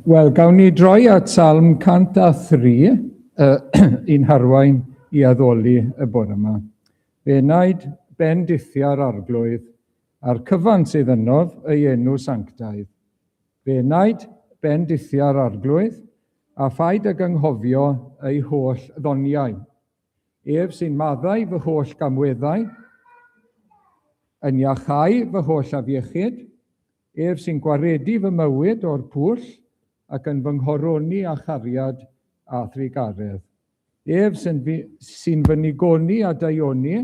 Wel, gawn ni droi at Salm 103 i'n harwain i addoli y bore yma. Fe wnaed bendithia'r Arglwydd a'r cyfan sydd ynof ei enw sanctaidd. Fe wnaed bendithia'r Arglwydd a phaid ag anghofio ei holl ddoniau. Ef sy'n maddau fy holl gamweddau, yn iachau fy holl afiechyd, ef sy'n gwaredu fy mywyd o'r pwll ac yn fy nghoroni â chariad a thrugaredd. Ef sy'n sy fy nigoni a daioni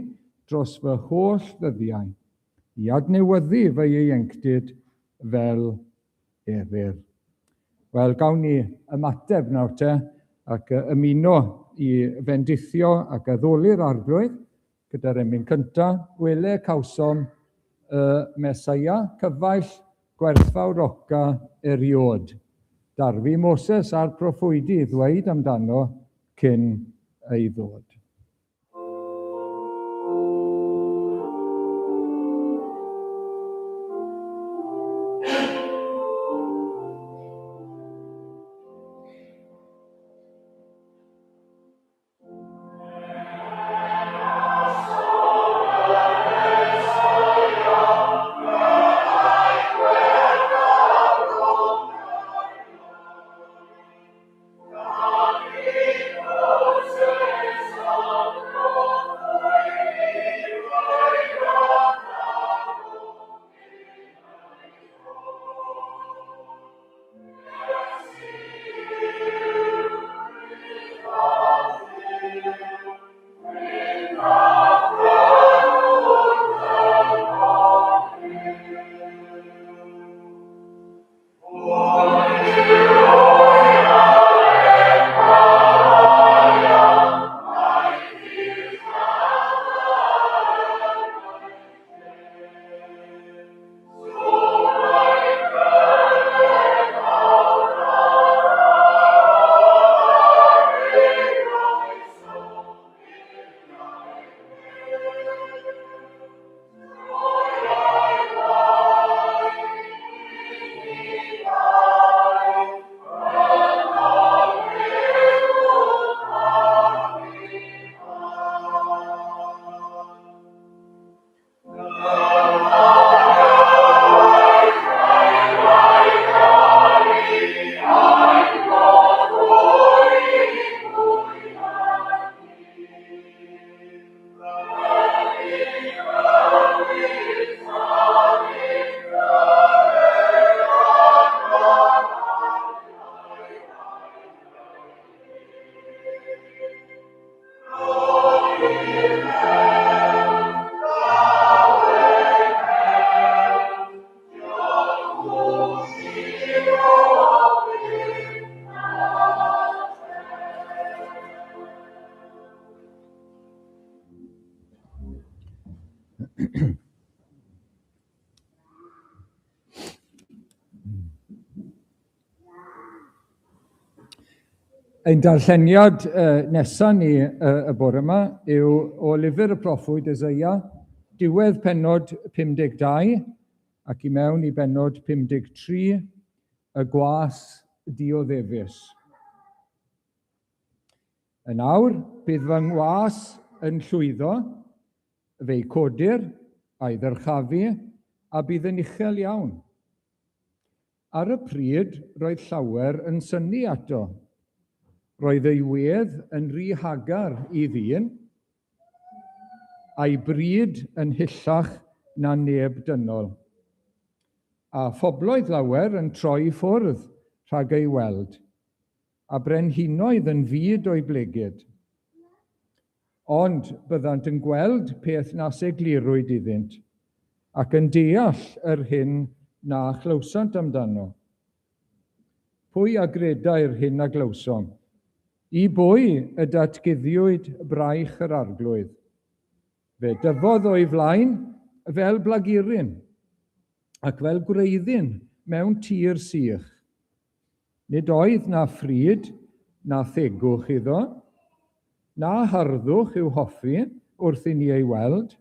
dros fy holl ddyddiau, i adnewyddu fy ieuenctid fel eryr. Wel, gawn ni ymateb nawr te ac ymuno i fendithio ac addoli'r Arglwydd gyda'r emyn cyntaf. Wele cawsom y Mesaia, cyfaill gwerthfawroca eriod. Darfu Moses a'r proffwydi ddweud amdano cyn ei ddod. Ein darlleniad nesaf ni y bore yma yw o lyfr y proffwyd Eseia, diwedd pennod 52 ac i mewn i bennod 53, y gwas dioddefus. Yn awr, bydd fy ngwas yn llwyddo, fe'i codir a'i ddyrchafu, a bydd yn uchel iawn. Ar y pryd, roedd llawer yn synnu ato. Roedd ei wedd yn rhy hagar i ddyn, a'i bryd yn hyllach na neb dynol. A phobloedd lawer yn troi i ffwrdd rhag ei weld, a brenhinoedd yn fud o'i blegid. Ond byddant yn gweld peth nas eglurwyd iddynt, ac yn deall yr hyn na chlywsant amdano. Pwy a gredai'r hyn a glywsom? I bwy y datguddiwyd braich yr Arglwydd? Fe dyfodd o'i flaen fel blaguryn, ac fel gwreiddyn mewn tir sych. Nid oedd na phryd na thegwch iddo, na harddwch i'w hoffi wrth i ni ei weld.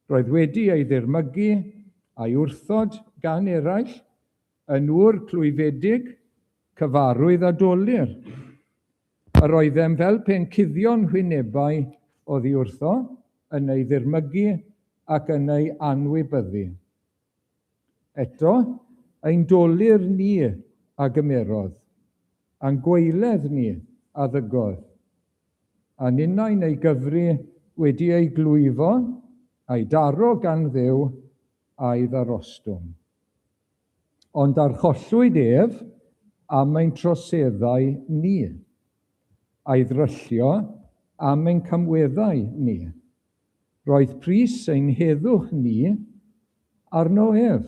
Roedd wedi ei ddirmygu a'i wrthod gan eraill, yn ŵr clwyfedig cyfarwydd a dolur. Yr oeddem fel pe'n cuddio'n hwynebau oddi wrtho, yn ei ddirmygu ac yn ei anwybyddu. Eto, ein dolur ni a gymerodd, a'n gwaeledd ni a ddygodd, a ninnau'n ei gyfri wedi ei glwyfo, a'i daro gan Dduw, a'i ddarostwng. Ond archollwyd ef am ein troseddau ni, a'i ddryllio am ein camweddau ni. Roedd pris ein heddwch ni arno ef,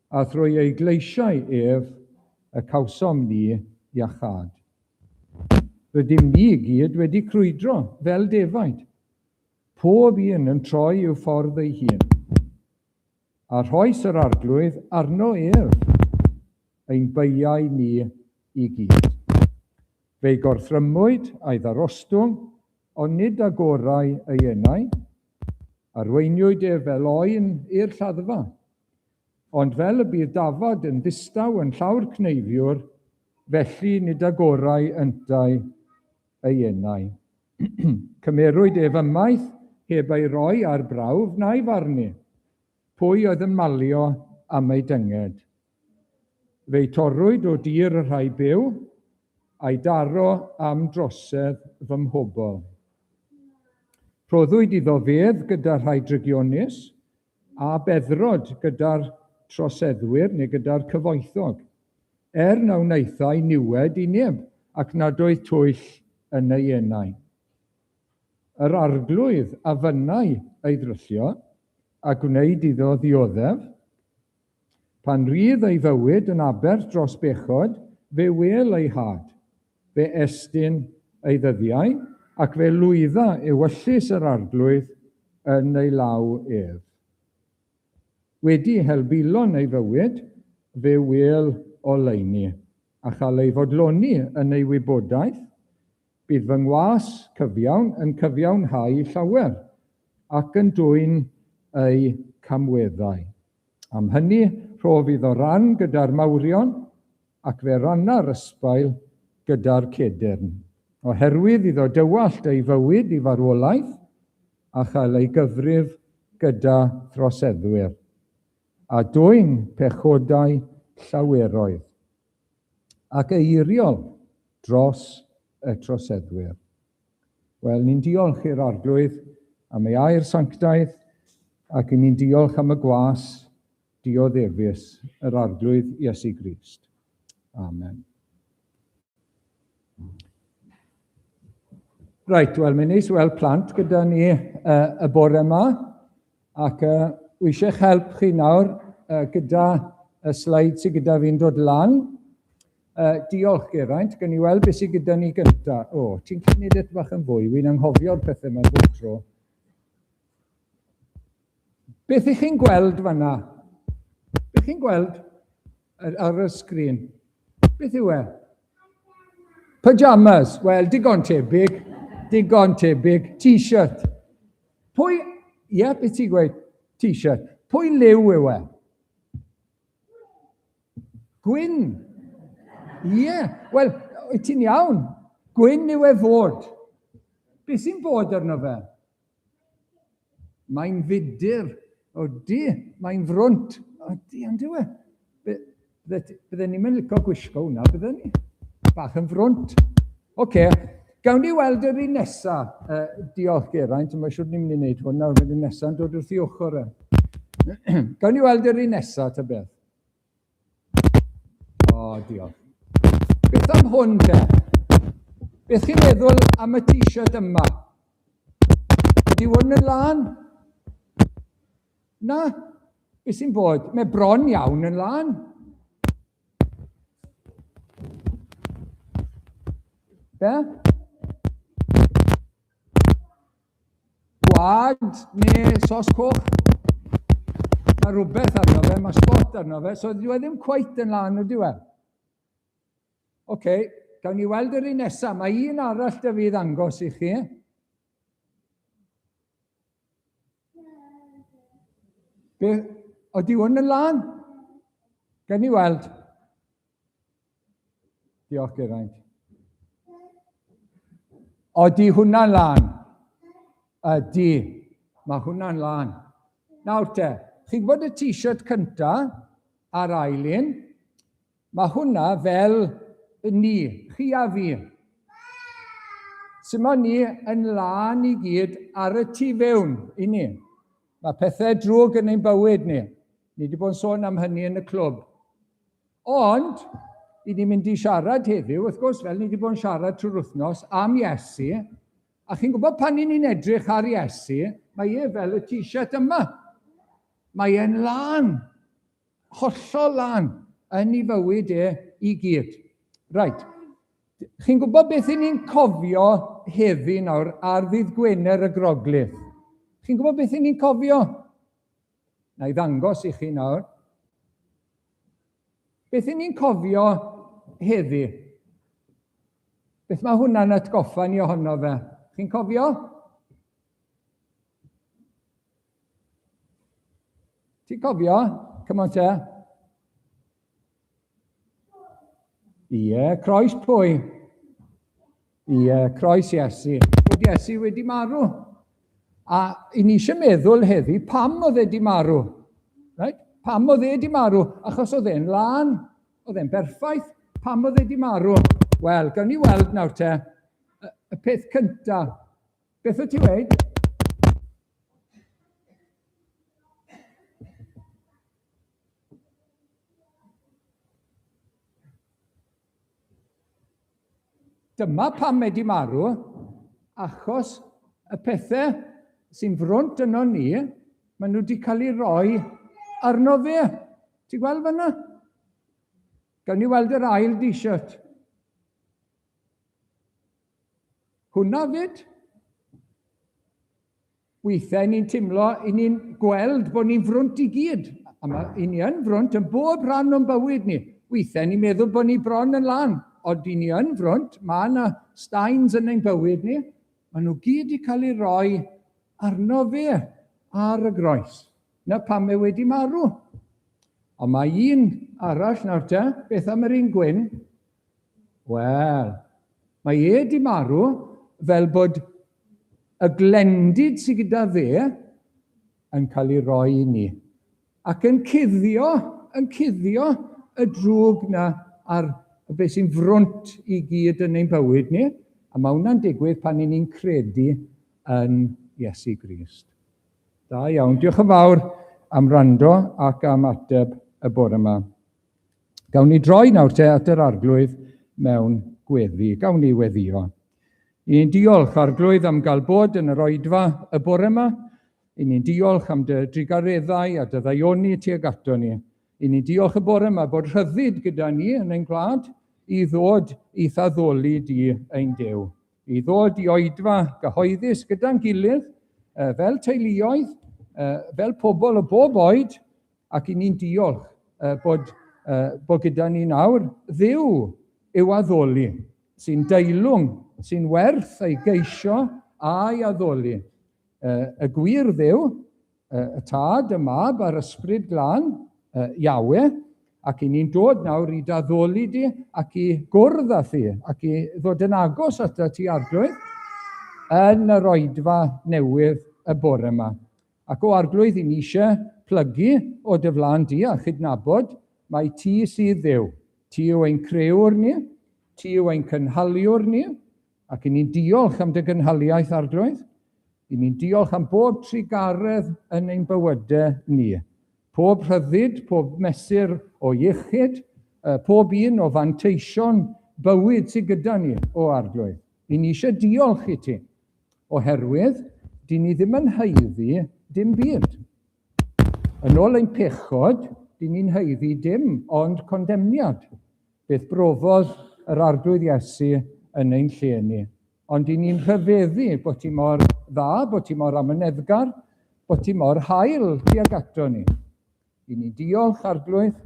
a thrwy ei gleisiau ef y cawsom ni iachâd. Rydym ni i gyd wedi crwydro fel defaid, pob un yn troi i'w ffordd ei hun. A rhoes yr Arglwydd arno ef ein beiau ni i gyd. Fe'i gorthrymwyd a'i ddarostwng, Ond nid agorai ei enau. Arweiniwyd ef fel oen i'r lladdfa. Ond fel y bydd dafad yn ddistaw yn llaw'r cneifiwr, felly nid agorai yntau ei enau. Cymerwyd ef ymaith heb ei roi ar brawf na'i farnu. Pwy oedd yn malio am ei dynged? Fe'i torrwyd o dir y rhai byw, a'i daro am drosedd fy mhobl. Rhoddwyd iddo fedd gyda rhai drygionus, a beddrod gyda'r troseddwyr neu gyda'r cyfoethog, er na wnaethai niwed i neb, ac nad oedd twyll yn ei enau. Yr Arglwydd a fynnai ei ddryllio, a gwneud iddo ddioddef. Pan rydd ei fywyd yn aberth dros bechod, fe wêl ei had, fe estyn ei ddyddiau, ac fe lwydda ewyllys yr Arglwydd yn ei law ef. Wedi helbulon ei fywyd, fe wêl oleuni, a chael ei fodloni yn ei wybodaeth. Bydd fy ngwas cyfiawn yn cyfiawnhau llawer, ac yn dwyn eu camweddau. Am hynny, rhof iddo ran gyda'r mawrion, ac fe ranna'r ysbail gyda'r cedyrn. Oherwydd iddo dywallt ei fywyd i farwolaeth, a chael ei gyfrif gyda throseddwyr, a dwyn pechodau llaweroedd, ac eiriol dros y troseddwyr. Wel, ni'n diolch i'r Arglwydd am ei air sanctaidd, ac i ni'n diolch am y gwas dioddefus yr Arglwydd Iesu Grist. Amen. Reit, wel, mae'n neis weld plant gyda ni y bore yma, ac wi eisiau'ch help chi nawr gyda y sleid sydd gyda fi'n dod lan. Diolch, Geraint. Gawn ni weld beth sydd gyda ni gynta. O, ti'n gallu gwneud e bach yn fwy? Wy'n anghofio'r pethau yma bob tro. Beth ych chi'n gweld fanna? Beth chi'n gweld ar y sgrin? Beth yw e? Pyjamas. Wel, digon tebyg. Digon tebyg. T-shirt. Pwy... Ie, yeah, beth ti'n gweud? T-shirt. Pwy liw yw e? Gwyn. Ie, yeah. Wel, wyt ti'n iawn. Gwyn yw e fod. Be sy'n bod arno fe? Mae'n fudur. Odi, mae'n frwnt. Odi, ond yw e? Bydden ni'n mynd licio gwisgo hwnna, bydden ni? Bach yn frwnt. Oce, okay. Gawn ni weld yr un nesa. Diolch Geraint, mae'n siŵr ni'n mynd i wneud hwn nawr, mae'r un nesa'n dod wrth i ochr e. Gawn ni weld yr un nesa, ta beth. O, diolch. Beth am hwn te? Beth chi'n meddwl am y t-shirt yma? Ydy hwn yn lân? Na, beth sy'n bod? Mae bron iawn yn lân. Be? Gwad neu sos coch? Mae rhywbeth arno fe, mae spot arno fe, so dyw e ddim cweit yn lân, ydyw e? Oce, okay, gawn ni weld yr un nesaf. Mae un arall da fi ddangos i chi. Be, ydy hwn yn lân? Gawn ni weld. Diolch, Geraint. Odi hwnna'n lân? Ydy. Mae hwnna'n lân. Nawr te, chi'n gwybod y t-shirt cynta a'r ail un? Mae hwnna fel ni, chi a fi. Sut mae ni yn lân i gyd ar y tu fewn i ni. Mae pethau drwg yn ein bywyd ni. Ni wedi bod yn sôn am hynny yn y clwb. Ond, i ni'n mynd i siarad heddiw, wrth gwrs, fel ni wedi bod yn siarad trwy'r wythnos, am Iesu, a chi'n gwybod pan ni'n edrych ar Iesu, mae e fel y t-shirt yma. Mae e'n lân, hollol lân, yn ei fywyd e i gyd. Right. Chi'n gwybod beth i ni'n cofio heddi nawr ar ddydd Gwener y Groglith? Chi'n gwybod beth i ni'n cofio? Na i ddangos i chi nawr. Beth i ni'n cofio heddi? Beth mae hwnna'n atgoffa ni ohono fe? Chi'n cofio? Ti'n cofio? Come on te. Ie, croes pwy? Ie, croes Iesu. Bod Iesu wedi marw. A i ni eisiau meddwl heddi, pam oedd e wedi marw? Right? Pam oedd e wedi marw? Achos oedd e'n lân, oedd e'n berffaith. Pam oedd e wedi marw? Wel, gawn ni weld nawr te, y peth cyntaf. Beth wyt ti wedi? Dyma pam mae di marw, achos y pethau sy'n frwnt yno ni, maen nhw wedi cael eu rhoi arno fe. Ti'n gweld fyna? Gawn ni weld yr ail d-shirt. Hwna fyd? Weithiau ni'n teimlo, i ni'n gweld bod ni'n frwnt i gyd. A mae, i ni yn frwnt yn bob rhan o'n bywyd ni. Weithiau ni'n meddwl bod ni bron yn lan, ond i ni yn frwnt, mae yna stains yn ein bywyd ni. Maen nhw gyd i cael eu rhoi arno fe ar y groes. Na pam mae wedi marw. Ond mae un arall nawr te, beth am yr un gwyn? Wel, mae e di marw fel bod y glendid sydd gyda fe yn cael ei roi i ni. Ac yn cuddio, yn cuddio y drwg na ar y beth sy'n frwnt i gyd yn ein bywyd ni. A mae hwnna'n digwydd pan i ni'n credu yn Iesu Grist. Da iawn. Diolch yn fawr am rando ac am ateb y bore yma. Gawn ni droi nawr te at yr Arglwydd mewn gweddi. Gawn ni weddio. I ni'n diolch, Arglwydd, am gael bod yn yr oedfa y bore yma. I ni'n diolch am dy drugareddau a dy ddaioni tuag ato ni. I ni'n diolch y bore yma bod rhyddid gyda ni yn ein gwlad i ddod i thaddoli di ein Duw. I ddod i oedfa gyhoeddus gyda'n gilydd, fel teuluoedd, fel pobl o bob oed, Ac i ni'n diolch bod, bod gyda ni nawr Dduw i'w addoli, sy'n deilwng, sy'n werth ei geisio a'i addoli. Y gwir Dduw, y Tad, y Mab a'r Ysbryd Glân, Yahweh, ac i ni'n dod nawr i daddoli di ac i gwrdd â thi ac i ddod yn agos atat ti Arglwydd yn yr oedfa newydd y bore yma. Ac o Arglwydd, i ni eisiau plygu o dy flaen di a chydnabod mai ti sydd Dduw. Ti yw ein crëwr ni, ti yw ein cynhaliwr ni, ac i ni'n diolch am dy gynhaliaeth, Arglwydd. I ni'n diolch am bob trugaredd yn ein bywydau ni. Pob rhyddid, pob mesur o iechyd, pob un o fanteision bywyd sydd gyda ni, o Arglwydd. I ni eisiau diolch i ti. Oherwydd, dyn ni ddim yn haeddu dim byd. Yn ôl ein pechod, dyn ni'n haeddu dim ond condemniad. Beth brofodd yr Arglwydd Iesu yn ein lle ni. Ond dyn ni'n rhyfeddu bod ti mor dda, bod ti mor amyneddgar, bod ti mor hael tuag ato ni. I ni'n diolch, Arglwydd,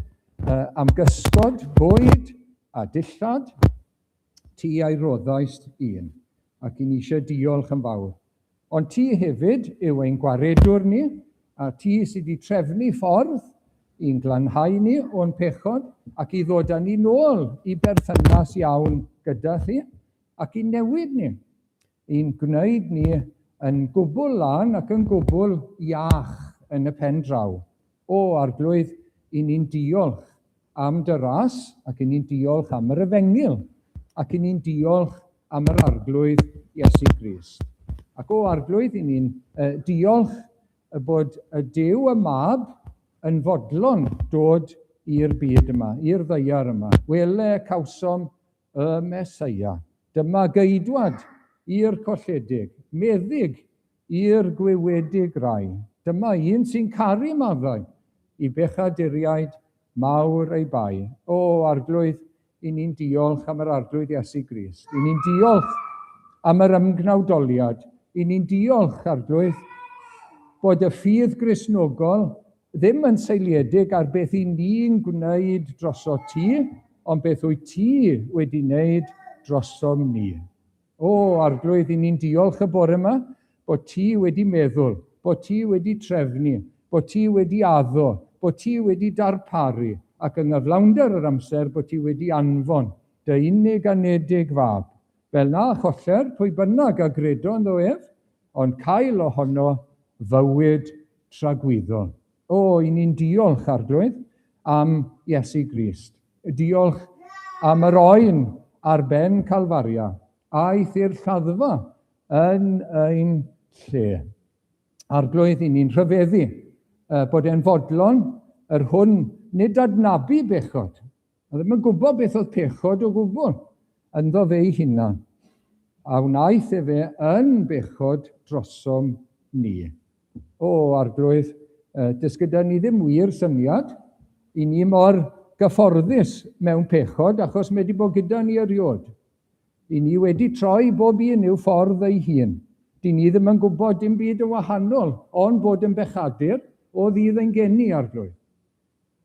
am gysgod, bwyd a dillad. Ti a'i roddaist un, ac i ni eisiau diolch yn fawr. Ond ti hefyd yw ein gwaredwr ni, a ti sydd wedi trefnu ffordd i'n glanhau ni o'n pechod ac i ddod â ni nôl i berthynas iawn gyda thi ac i newid ni, i'n gwneud ni yn gwbl lân ac yn gwbl iach yn y pen draw. O, Arglwydd, i ni'n diolch am dy ras ac i ni'n diolch am yr efengyl ac i ni'n diolch am yr Arglwydd Iesu Grist. Ac o Arglwydd, i ni'n diolch y bod y Duw y Mab yn fodlon dod i'r byd yma, i'r ddaear yma. Wele cawsom y Meseia. Dyma geidwad i'r colledig, meddyg i'r gwywedig rai. Dyma un sy'n caru maddau i bechaduriaid mawr ei bai. O, Arglwydd, i ni'n diolch am yr Arglwydd Iesu Grist. I ni'n diolch am yr ymgnawdoliad. I ni'n diolch, Arglwydd, bod y ffydd Gristnogol ddim yn seiliedig ar beth i ni'n gwneud droso ti, ond beth wyt ti wedi wneud drosom ni. O, Arglwydd, i ni'n diolch y bore yma bod ti wedi meddwl, bod ti wedi trefnu, bod ti wedi addo, bod ti wedi darparu, ac yng nghyflawnder yr amser bod ti wedi anfon dy unig anedig fab, fel na choller pwy bynnag a gredo ynddo ef, ond cael ohono fywyd tragwyddol. O, i ni'n diolch, Arglwydd, am Iesu Grist. Diolch am yr oen ar ben Calfaria, aeth i'r lladdfa yn ein lle. Arglwydd, i ni'n rhyfeddu bod e'n fodlon yr hwn nid adnabu bechod. A ddim yn gwybod beth oedd pechod o gwbl ynddo fe ei hunan. A wnaeth efe yn bechod drosom ni. O, Arglwydd, does gyda ni ddim wir syniad i ni mor gyfforddus mewn pechod achos mae wedi bod gyda ni erioed. I ni wedi troi bob un i'w ffordd ei hun. Dyn ni ddim yn gwybod dim byd yn wahanol ond bod yn bechadur o ddydd ein geni, Arglwydd.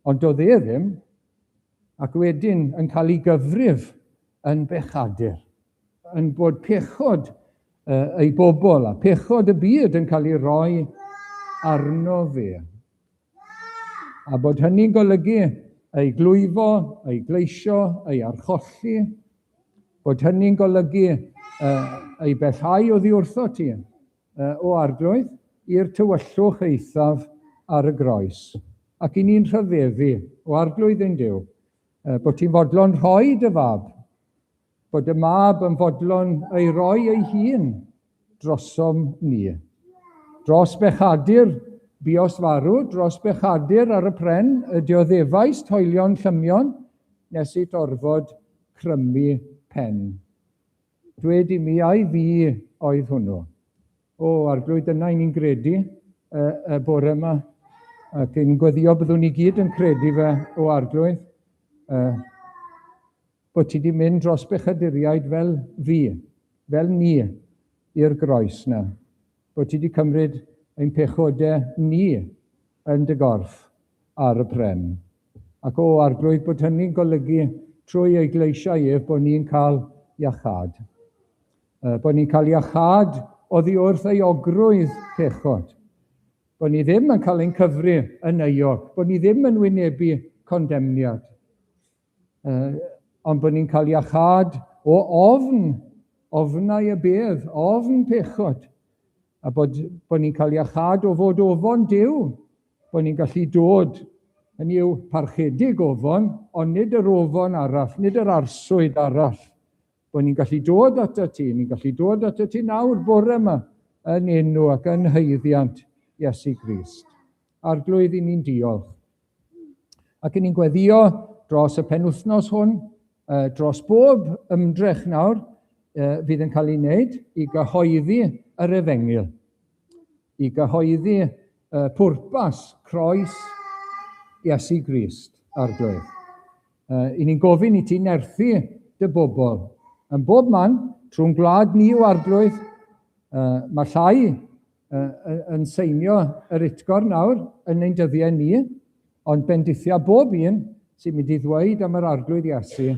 Ond doedd e ddim, ac wedyn yn cael ei gyfrif yn bechadur, yn bod pechod ei bobl a pechod y byd yn cael ei roi arno fe. A bod hynny'n golygu ei glwyfo, ei gleisio, ei archolli, bod hynny'n golygu ei bellhau oddi wrtho ti, o Arglwydd, i'r tywyllwch eithaf ar y groes. Ac i ni'n rhyfeddu, o Arglwydd ein Duw, bod ti'n fodlon rhoi dy fab, bod y mab yn fodlon ei roi ei hun drosom ni. Dros bechadur buos farw, dros bechadur ar y pren, y dioddefais toelion llymion, nes it orfod crymu pen. Dwed i mi ai fi oedd hwnnw. O, Arglwydd, dyna i ni'n gredu y, y bore yma. Ac yn gweddio byddwn ni gyd yn credu fe, o Arglwydd, uh, bod ti wedi mynd dros bechaduriaid fel fi, fel ni, i'r groes na. Bod ti wedi cymryd ein pechodau ni yn dy gorff ar y pren. Ac o, Arglwydd, bod hynny'n golygu trwy ei gleisiau ef bod ni'n cael iachâd. Bod ni'n cael iachâd oddi wrth euogrwydd pechod. Bod ni ddim yn cael ein cyfri yn euog. Bod ni ddim yn wynebu condemniad. Ond bod ni'n cael iachâd o ofn, ofnau y bedd, ofn pechod. A bod, bod ni'n cael iachâd o fod ofon Duw, bod ni'n gallu dod, hynny yw parchedig ofon, ond nid yr ofon arall, nid yr arswyd arall. Bod ni'n gallu dod ato ti, ni'n gallu dod ato ti nawr bore yma, yn enw ac yn haeddiant Iesu Grist. Arglwydd, i ni'n diolch. Ac i ni'n gweddio dros y penwythnos hwn, dros bob ymdrech nawr fydd yn cael ei wneud i gyhoeddi yr efengyl, i gyhoeddi pwrpas croes Iesu Grist, Arglwydd. I ni'n gofyn i ti nerthu dy bobl yn bob man, trwy'n gwlad ni o Arglwydd. Mae llai yn seinio yr utgorn nawr yn ein dyddiau ni, ond bendithia bob un sy'n mynd i ddweud am yr Arglwydd Iesu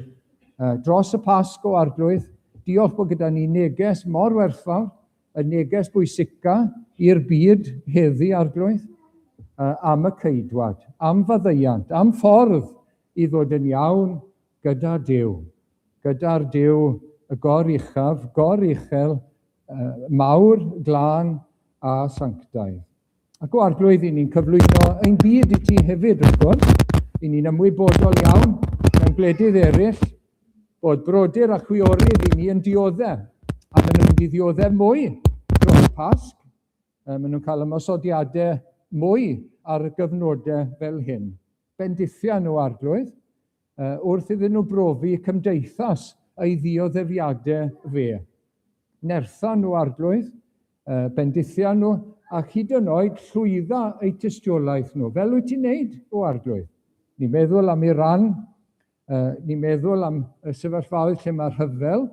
dros y Pasg o Arglwydd. Diolch bod gyda ni neges mor werthfawr, y neges bwysica i'r byd heddi, Arglwydd. am y ceidwad, am faddeuant, am ffordd i ddod yn iawn gyda Duw, gyda'r Duw y goruchaf, goruchel, mawr, glân a sanctaidd. Ac o Arglwydd, i ni'n cyflwyno ein byd i ti hefyd, wrth gwrs. I ni'n ymwybodol iawn mewn gwledydd eraill bod brodyr a chwiorydd i ni yn dioddef, a maen nhw'n mynd i ddioddef mwy dros y Pasg. Maen nhw'n cael ymosodiadau mwy ar gyfnodau fel hyn. Bendithia nhw, Arglwydd, wrth iddyn nhw brofi cymdeithas ei ddioddefiadau fe. Nertha nhw, Arglwydd, bendithia nhw, ac hyd yn oed llwydda eu tystiolaeth nhw, fel wyt ti'n neud, o Arglwydd. Ni'n meddwl am Iran, ni'n meddwl am y sefyllfaoedd lle mae rhyfel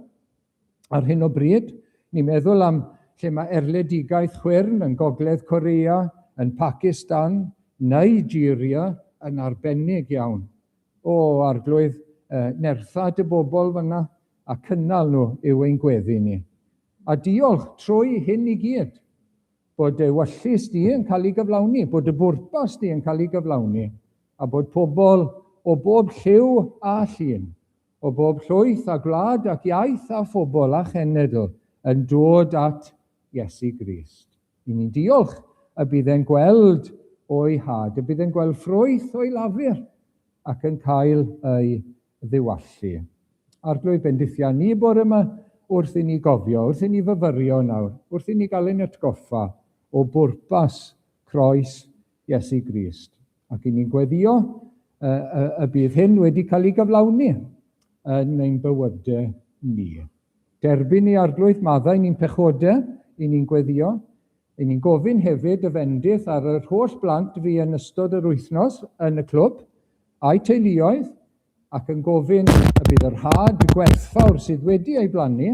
ar hyn o bryd, ni'n meddwl am lle mae erledigaeth chwyrn yn Gogledd Corea, yn Pakistan, Nigeria yn arbennig iawn. O, Arglwydd, nertha dy bobl fyna a cynnal nhw yw ein gweddi ni. A diolch trwy hyn i gyd, bod dy ewyllys di yn cael ei gyflawni, bod dy bwrpas di yn cael ei gyflawni, a bod pobl o bob lliw a llun, o bob llwyth a gwlad ac iaith a phobl a chenedl yn dod at Iesu Grist. I ni'n diolch y bydd e'n gweld o'i had, y bydd e'n gweld ffrwyth o'i lafur ac yn cael ei ddiwallu. Arglwydd, bendithia ni bore yma wrth i ni gofio, wrth i ni fyfyrio nawr, wrth i ni gael ein atgoffa o bwrpas croes Iesu Grist. Ac i ni'n gweddio y, y, y bydd hyn wedi cael ei gyflawni yn ein bywydau ni. Derbyn ni Arglwydd, maddau ni'n pechodau, i ni'n gweddio. I ni'n gofyn hefyd y fendith ar yr holl blant fi yn ystod yr wythnos yn y clwb, a'u teuluoedd, ac yn gofyn y bydd yr had gwerthfawr sydd wedi ei blannu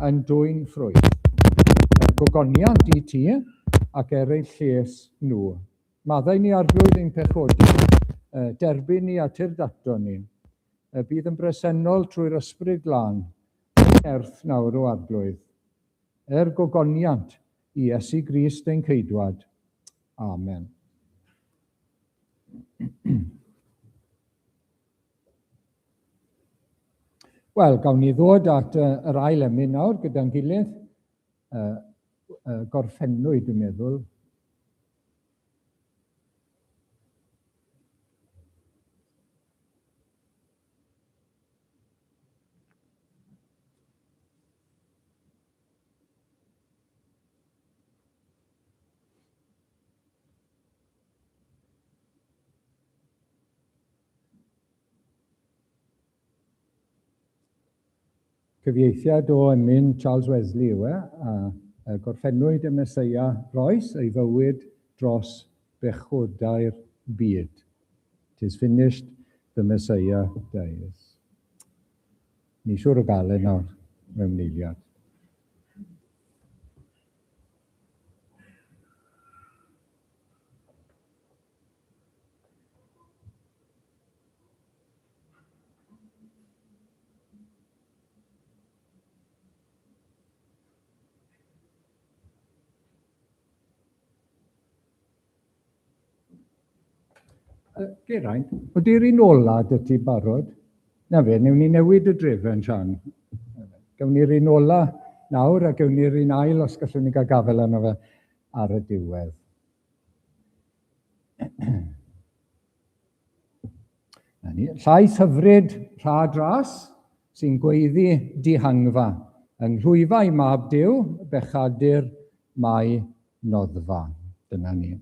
yn dwyn ffrwyth. Er gogoniant i ti ac er eu lles nhw. Maddau ni Arglwydd ein pechodau, derbyn ni a tyrd ato ni. Y bydd yn bresennol trwy'r Ysbryd Glân, yn nerth nawr o Arglwydd. Er gogoniant i Iesu Grist ein Ceidwad. Amen. Wel, gawn ni ddod at yr ail emyn nawr gyda'n gilydd. Gorffennwyd, dwi'n meddwl. Cyfieithiad o emyn Charles Wesley yw e, a gorffennwyd y Meseia roes ei fywyd dros bechodau'r byd. It is finished, the Messiah dies. Ni siŵr o gael e nawr mewn eiliad. Geraint, ydy'r un ola 'da ti barod? Na fe, newn ni newid y drefen, Sian. Gawn ni'r un ola nawr a gawn ni'r un ail os gallwn ni gael gafael arno fe ar y diwedd. Na ni. Llais hyfryd rhad ras sy'n gweiddi dihangfa. Yng nghlwyfau mab Duw, bechadur mae noddfa. Dyna ni.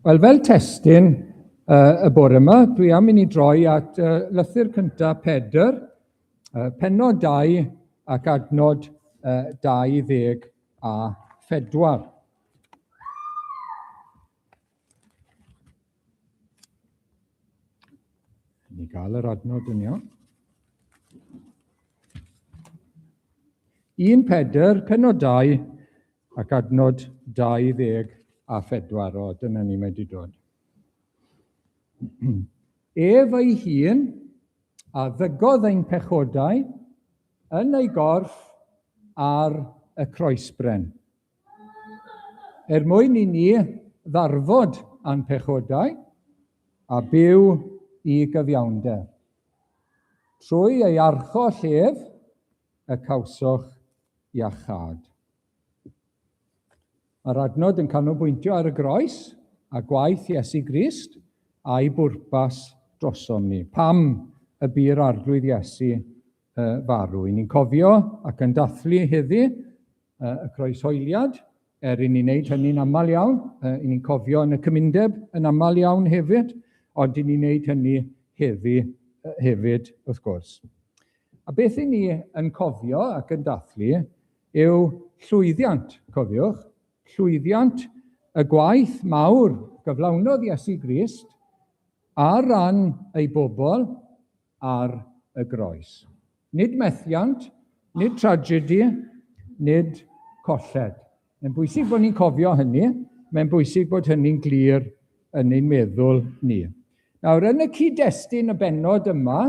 Wel, fel testun y bore yma, dwi am i ni droi at lythyr cyntaf Pedr, pennod 2 ac adnod 24. Ni gael yr adnod yn iawn. 1 Pedr, pennod 2, ac adnod 24. O, dyna ni mae wedi dod. Ef ei hun a ddygodd ein pechodau yn ei gorff ar y croesbren. Er mwyn i ni ddarfod â'n pechodau a byw i gyfiawnder. Trwy ei archoll ef y cawsoch iachâd. Mae'r adnod yn canolbwyntio ar y groes a gwaith Iesu Grist a'i bwrpas drosom ni. Pam y bu'r Arglwydd Iesu farw? I ni'n cofio ac yn dathlu heddi y croeshoeliad, er i ni wneud hynny'n aml iawn, i ni'n cofio yn y cymundeb yn aml iawn hefyd, ond i ni'n wneud hynny heddi hefyd, wrth gwrs. A beth i ni yn cofio ac yn dathlu yw llwyddiant, cofiwch, llwyddiant y gwaith mawr gyflawnodd Iesu Grist ar ran ei bobl ar y groes. Nid methiant, nid tragedy, nid colled. Mae'n bwysig bod ni'n cofio hynny, mae'n bwysig bod hynny'n glir yn ein meddwl ni. Nawr, yn y cyd-destun y bennod yma,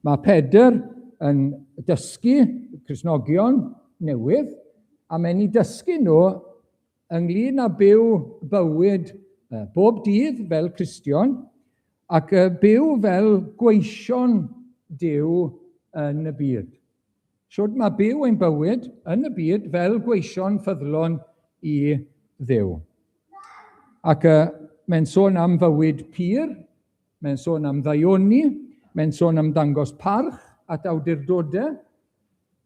mae Pedr yn dysgu Cristnogion newydd, a mae'n ei dysgu nhw ynglyn â byw bywyd bob dydd fel Cristion ac byw fel gweision Duw yn y byd. Shwd mae byw ein bywyd yn y byd fel gweision ffyddlon i Dduw. Ac mae'n sôn am fywyd pur, mae'n sôn am ddaioni, mae'n sôn am dangos parch at awdurdodau,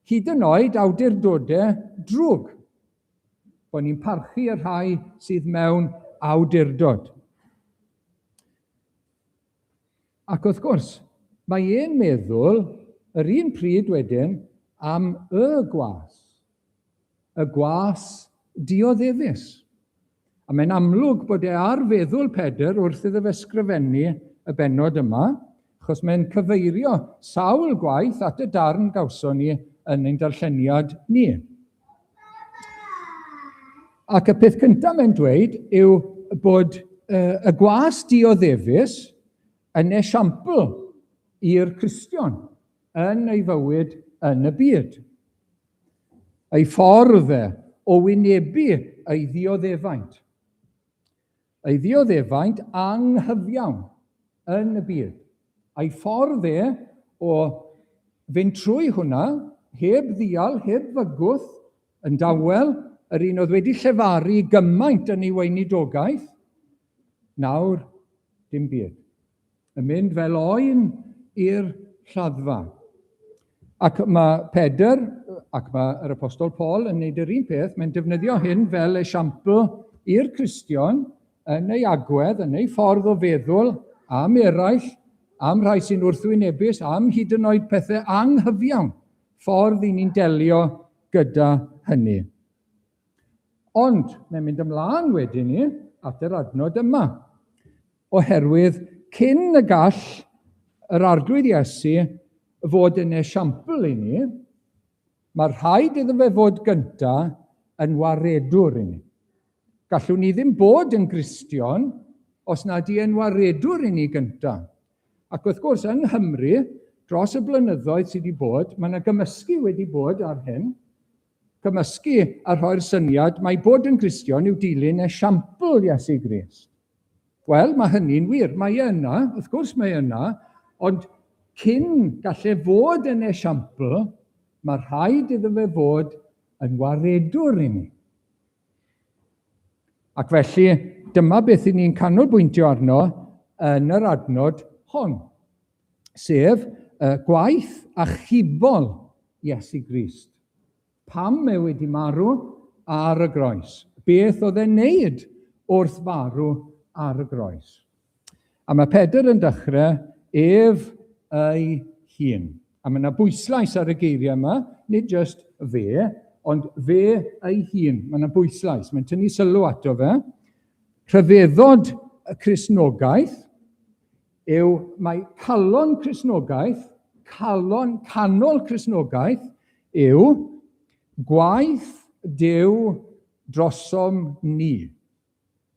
hyd yn oed awdurdodau drwg. Bod ni'n parchu y rhai sydd mewn awdurdod. Ac wrth gwrs, mae e'n meddwl yr un pryd wedyn am y gwas, y gwas dioddefus. A mae'n amlwg bod e ar feddwl Pedr wrth iddo fe sgrifennu y bennod yma, achos mae'n cyfeirio sawl gwaith at y darn gawson ni yn ein darlleniad ni. Ac y peth cyntaf mae'n dweud yw bod y gwas dioddefus yn esiampl i'r Cristion yn ei fywyd yn y byd. Ei ffordd e o wynebu ei ddioddefaint. Ei ddioddefaint anghyfiawn yn y byd. A'i ffordd e o fynd trwy hwnna, heb ddial, heb fygwth, yn dawel, yr un oedd wedi llefaru gymaint yn ei weinidogaeth, nawr dim byd. Yn mynd fel oen i'r lladdfa. Ac mae Pedr, ac mae yr Apostol Paul yn gwneud yr un peth, mae'n defnyddio hyn fel esiampl i'r Cristion yn ei agwedd, yn ei ffordd o feddwl am eraill, am rhai sy'n wrthwynebus, am hyd yn oed pethau anghyfiawn, ffordd i ni'n delio gyda hynny. Ond mae'n mynd ymlaen wedyn ni at yr adnod yma. Oherwydd cyn y gall yr Arglwydd Iesu fod yn esiampl i ni, mae rhaid iddo fe fod gynta yn waredwr i ni. Gallwn ni ddim bod yn Gristion os nad i e'n waredwr i ni gynta. Ac wrth gwrs, yng Nghymru, dros y blynyddoedd sydd wedi bod, mae yna gymysgu wedi bod ar hyn. Cymysgu a rhoi'r syniad mai bod yn Gristion yw dilyn esiampl Iesu Grist. Wel, mae hynny'n wir. Mae e yna, wrth gwrs mae e yna, ond cyn gallai fod yn esiampl, mae rhaid iddo fe fod yn waredwr i ni. Ac felly, dyma beth i ni'n canolbwyntio arno yn yr adnod hon, sef y gwaith achubol Iesu Grist. Pam mae wedi marw ar y groes? Beth oedd e'n neud wrth farw ar y groes? A mae Pedr yn dechrau ef ei hun. A mae yna bwyslais ar y geiriau yma, nid jyst fe, ond fe ei hun. Mae yna bwyslais, mae'n tynnu sylw ato fe. Rhyfeddod y Cristnogaeth yw mae calon Cristnogaeth, calon canol Cristnogaeth yw gwaith Duw drosom ni.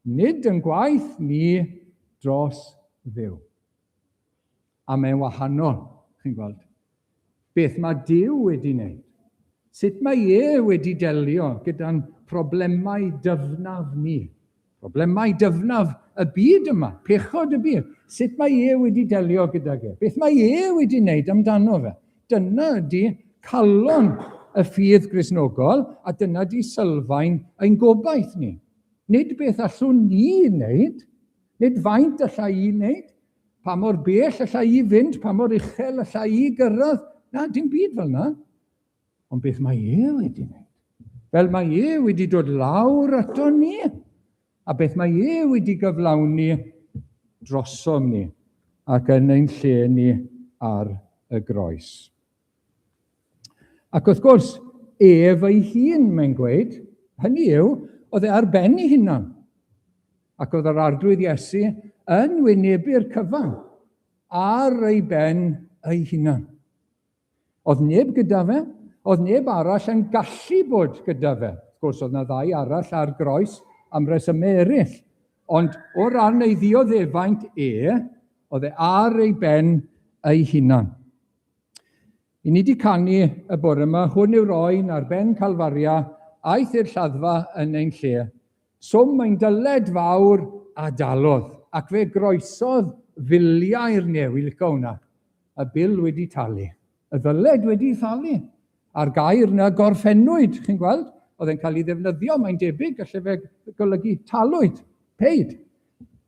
Nid yn gwaith ni dros Dduw. A mae'n wahanol, chi'n gweld. Beth mae Duw wedi wneud? Sut mae e wedi delio gyda'n problemau dyfnaf ni? Problemau dyfnaf y byd yma, pechod y byd. Sut mae e wedi delio gydag e? Beth mae e wedi wneud amdano fe? Dyna ydy calon y ffydd Gristnogol a dyna ydy sylfaen ein gobaith ni. Nid beth allwn ni wneud, nid faint alla i wneud, pa mor bell alla i fynd, pa mor uchel alla i gyrraedd. Na, dim byd fel yna. Ond beth mae e wedi wneud? Fel mae e wedi dod lawr ato ni, a beth mae e wedi gyflawni drosom ni ac yn ein lle ni ar y groes. Ac wrth gwrs, ef ei hun, mae'n gweud, hynny yw, oedd e ar ben ei hunan. Ac oedd yr Arglwydd Iesu yn wynebu'r cyfan ar ei ben ei hunan. Oedd neb gyda fe, oedd neb arall yn gallu bod gyda fe. Wrth gwrs, oedd na ddau arall ar groes am resymau eraill. Ond o ran ei ddioddefaint e, oedd e ar ei ben ei hunan. I ni wedi canu y bore yma, hwn yw'r oen ar ben Calfaria, aeth i'r lladdfa yn ein lle. Swm mae'n dyled fawr a dalodd, ac fe groesodd filiau'r new, i licio hwnna. Y bil wedi talu. Y ddyled wedi thalu. A'r gair na gorffennwyd, chi'n gweld? Oedd e'n cael ei ddefnyddio, mae'n debyg, gallai fe golygu talwyd, paid,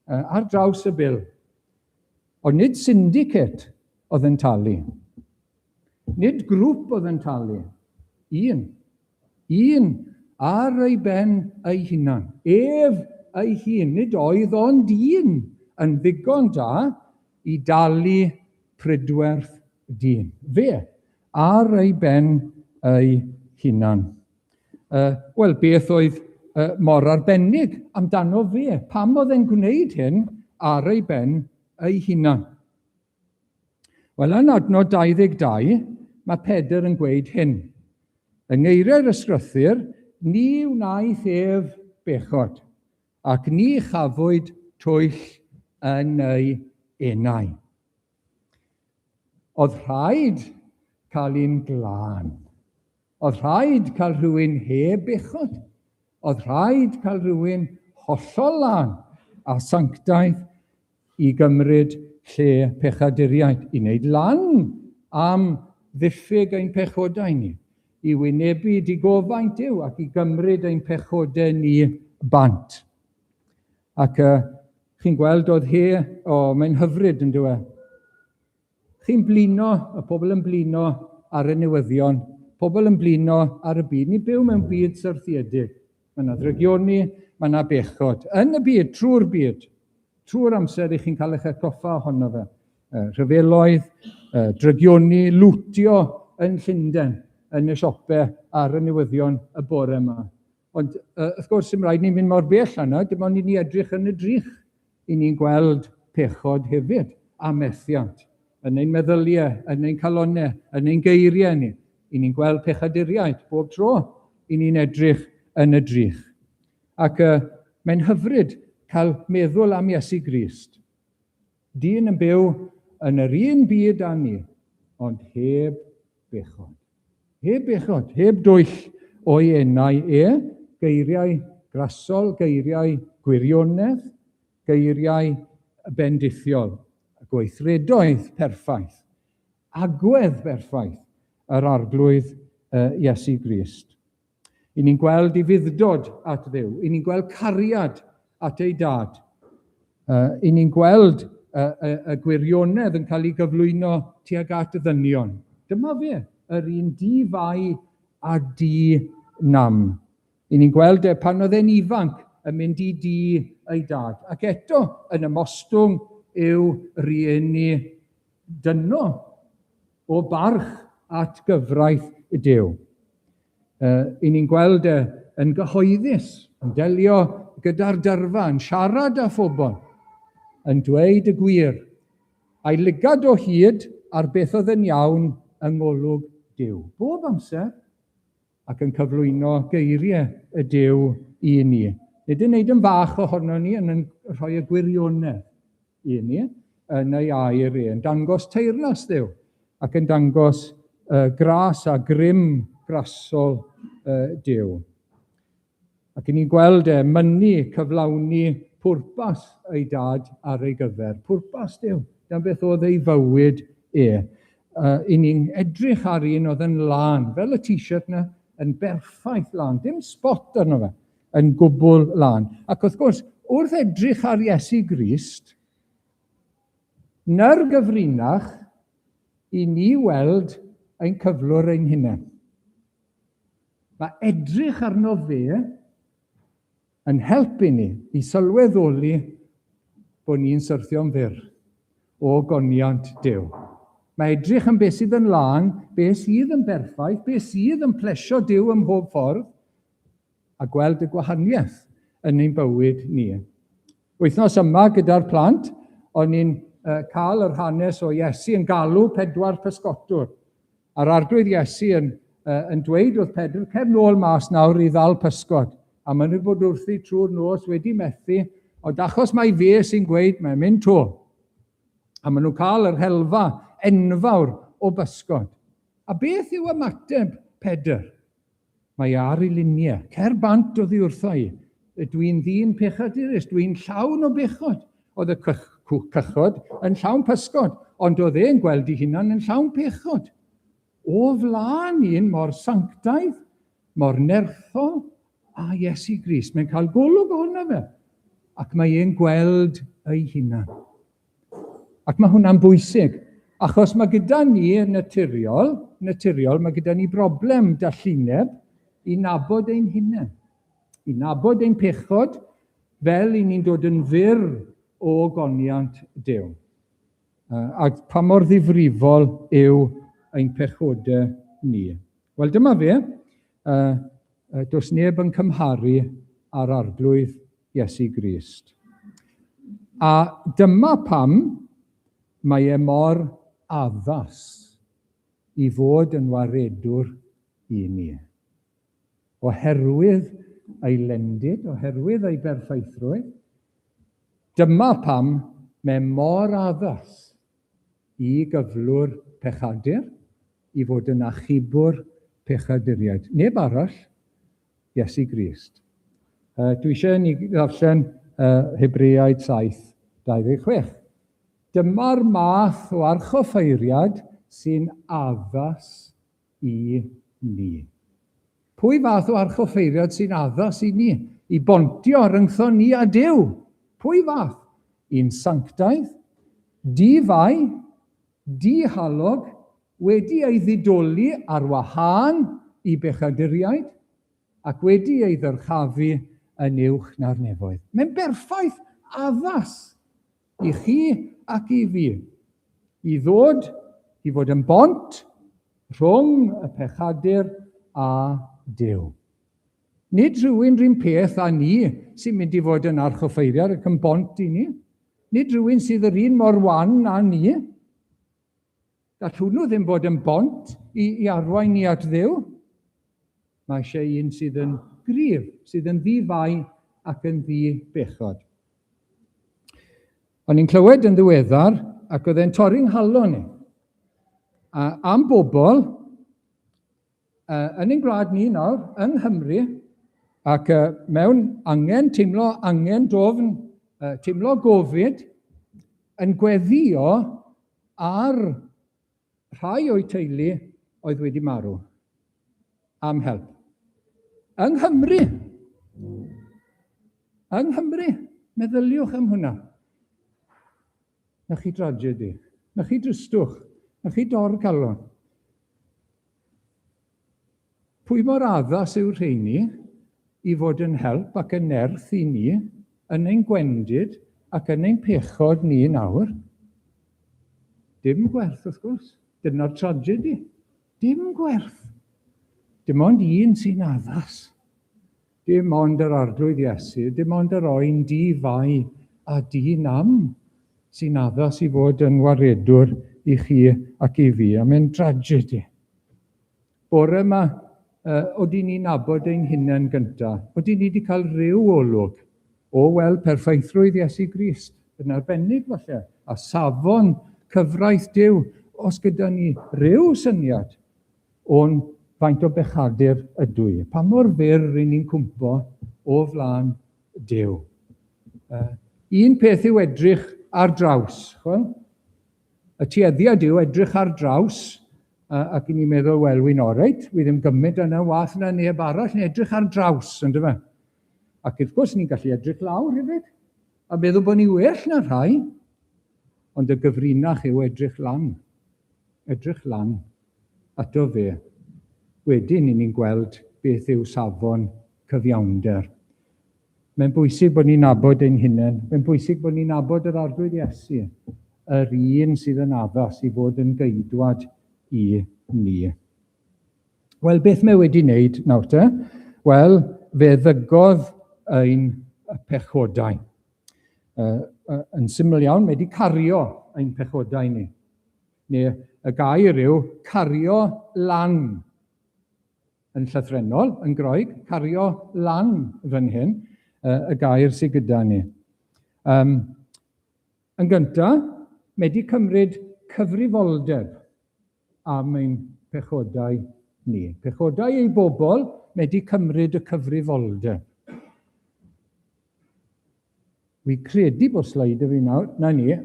ar draws y bil. Ond nid syndicate oedd yn talu. Nid grŵp oedd yn talu. Un. Un ar ei ben ei hunan. Ef ei hun. Nid oedd ond un yn ddigon da i dalu pridwerth dyn. Fe, ar ei ben ei hunan. Wel, beth oedd mor arbennig amdano fe? Pam oedd e'n gwneud hyn ar ei ben ei hunan? Wel, yn adnod 22, mae Pedr yn gweud hyn. Yng ngeiriau'r ysgrythur, ni wnaeth ef bechod, ac ni chafwyd twyll yn ei enau. Oedd rhaid cael un glân. Oedd rhaid cael rhywun heb bechod. Oedd rhaid cael rhywun hollol lân a sanctaidd i gymryd lle pechaduriaid, i wneud lan am ddiffyg ein pechodau ni, i wynebu digofaint Duw ac i gymryd ein pechodau ni bant. Ac uh, chi'n gweld oedd he, o, oh, mae'n hyfryd yn dweud. Chi'n blino, y pobl yn blino ar y newyddion, pobl yn blino ar y byd. Ni'n byw mewn byd syrthiedig. Mae yna ddrygioni, mae yna bechod. Yn y byd, trwy'r byd, trwy'r amser i chi'n cael eich atgoffa ohono fe. Rhyfeloedd, drygioni, lwtio yn Llundain, yn y siopau ar y newyddion y bore yma. Ond wrth gwrs, dim rhaid ni'n mynd mor bell yna, dim ond i ni edrych yn y drych i ni'n gweld pechod hefyd a methiant yn ein meddyliau, yn ein calonnau, yn ein geiriau ni. I ni'n gweld pechaduriaid bob tro i ni'n edrych yn y drych. Ac mae'n hyfryd cael meddwl am Iesu Grist. Dyn yn byw yn yr un byd â ni, ond heb bechod. Heb bechod, heb dwyll o'i enau e, geiriau grasol, geiriau gwirionedd, Geiriau bendithiol, gweithredoedd perffaith, agwedd berffaith yr Arglwydd Iesu Grist. I ni'n gweld ufudd-dod at Dduw, i ni'n gweld cariad at ei dad. I ni'n gweld y gwirionedd yn cael ei gyflwyno tuag at y ddynion. Dyma fe, yr un di-fai a di-nam. I ni'n gweld e pan oedd e'n ifanc yn mynd i dŷ ei dad. Ac eto yn ymostwng i'w rieni dynol o barch at gyfraith Duw. I ni'n gweld e yn gyhoeddus, yn delio gyda'r dyrfa, yn siarad â phobl, yn dweud y gwir, a'i lygad o hyd ar beth oedd yn iawn yng ngolwg Duw. Bob amser, ac yn cyflwyno geiriau y Duw i ni. Nid yn wneud yn fach ohono ni, ond yn rhoi y gwirionedd i ni yn ei air e, yn dangos teyrnas Dduw ac yn dangos gras a grym grasol Duw. Ac i ni'n gweld e mynnu cyflawni pwrpas ei dad ar ei gyfer. Pwrpas Duw, dyna beth oedd ei fywyd e. I ni'n edrych ar un oedd yn lân, fel y t-shirt na, yn berffaith lân, dim spot arno fe, yn gwbl lân. Ac wrth gwrs, wrth edrych ar Iesu Grist, na'r gyfrinach i ni weld ein cyflwr ein hunain. Mae edrych arno fe yn helpu ni i sylweddoli bod ni'n syrthio'n fyr o goniant Duw. Mae edrych yn beth sydd yn lân, beth sydd yn berffaith, beth sydd yn plesio Duw ym mhob ffordd, a gweld y gwahaniaeth yn ein bywyd ni. Wythnos yma gyda'r plant, o'n i'n cael yr hanes o Iesu yn galw pedwar pysgotwr. A'r Arglwydd Iesu yn, yn dweud wrth Pedr, cer nôl mas nawr i ddal pysgod. A maen nhw bod wrthi trwy'r nos wedi methu, ond achos mai fe sy'n gweud, mae'n mynd to. A maen nhw'n cael yr helfa enfawr o bysgod. A beth yw ymateb Pedr? Mae ar ei luniau. Cer bant oddi wrtho i. Dwi'n ddyn pechadurus, dwi'n llawn o bechod. Oedd y cychod yn llawn pysgod, ond oedd e'n gweld ei hunan yn llawn pechod. O flaen un mor sanctaidd, mor nerthol a Iesu Grist. Mae'n cael golwg ohono fe, ac mae e'n gweld ei hunan. Ac mae hwnna'n bwysig, achos mae gyda ni yn naturiol, naturiol, mae gyda ni broblem dallineb i nabod ein hunain, i nabod ein pechod fel i ni'n dod yn fyr o goniant Duw. Ac pa mor ddifrifol yw ein pechodau ni. Wel, dyma fe. Does neb yn cymharu â'r Arglwydd Iesu Grist. A dyma pam mae e mor addas i fod yn waredwr i ni. Oherwydd ei lendid, oherwydd ei berffeithrwydd, dyma pam mae mor addas i gyflwr pechadur, i fod yn achubwr pechaduriaid. Neb arall, Iesu Grist. Dwi eisiau ni ddarllen Hebreaid 7, 26. Dyma'r math o archoffeiriad sy'n addas i ni. Pwy fath o archoffeiriad sy'n addas i ni? I bontio rhyngthon ni a Duw? Pwy fath? Un sanctaidd, di-fai, di-halog, wedi ei ddidoli ar wahân i bechaduriaid, ac wedi ei ddyrchafu yn uwch na'r nefoedd. Mae'n berffaith addas i chi ac i fi, i ddod i fod yn bont rhwng y pechadur a Duw. Nid rhywun rhywun peth â ni sy'n mynd i fod yn archoffeiriad ac yn bont i ni. Nid rhywun sydd yr un mor wan â ni. Gall hwnnw ddim bod yn bont i, i arwain ni at Dduw. Mae eisiau un sydd yn gryf, sydd yn ddi-fai ac yn ddi-bechod. O'n i'n clywed yn ddiweddar, ac oedd e'n torri'n nghalon i, a, am bobl yn ein gwlad ni nawr, yng Nghymru, ac mewn angen, teimlo angen dofn Teimlo gofid, yn gweddio ar rhai o'i teulu oedd wedi marw am help. Yng Nghymru, yng Nghymru, meddyliwch am hwnna. Na chi dragedy, na chi dristwch, na chi dor calon. Pwy mor addas yw'r rheini i fod yn help ac yn nerth i ni yn ein gwendid ac yn ein pechod ni nawr? Dim gwerth, wrth gwrs. Dyna'r tragedy. Dim gwerth. Dim ond un sy'n addas. Dim ond yr Arglwydd Iesu, dim ond yr oen di-fai a di-nam sy'n addas i fod yn waredwr i chi ac i fi. A mae'n tragedy. Bore yma, uh, oedden ni'n nabod ein hunain gyntaf? Oedden ni wedi cael rhyw olwg o weld perffeithrwydd Iesu Grist, yn arbennig falle, a safon cyfraith Duw, os gyda ni rhyw syniad o'n faint o bechadur ydw i. Pa mor fyr ry'n ni'n cwmpo o flaen Duw. Un peth yw edrych ar draws, chwel? Y tueddiad yw edrych ar draws ac i ni'n meddwl, wel, wy'n oreit, wi ddim gymaint yna wath na neb arall, neu edrych ar draws, yn dyfa. Ac wrth gwrs, ni'n gallu edrych lawr hefyd, a meddwl bod ni well na rhai, ond y gyfrinach yw edrych lan. Edrych lan ato fe. Wedyn, i ni'n gweld beth yw safon cyfiawnder. Mae'n bwysig bod ni'n nabod ein hunain. Mae'n bwysig bod ni'n nabod yr Arglwydd Iesu, yr un sydd yn addas i fod yn geidwad i ni. Wel, beth mae wedi wneud nawr te? Wel, fe ddygodd ein pechodau. Yn syml iawn, mae wedi cario ein pechodau ni. Neu y gair yw cario lan. Yn llythrennol, yn Groeg, cario lan fan hyn, y gair sydd gyda ni. Um, yn gyntaf, mae wedi cymryd cyfrifoldeb am ein pechodau ni. Pechodau ei bobl, mae wedi cymryd y cyfrifoldeb. Wi credu bod sleid y fi nawr, na ni.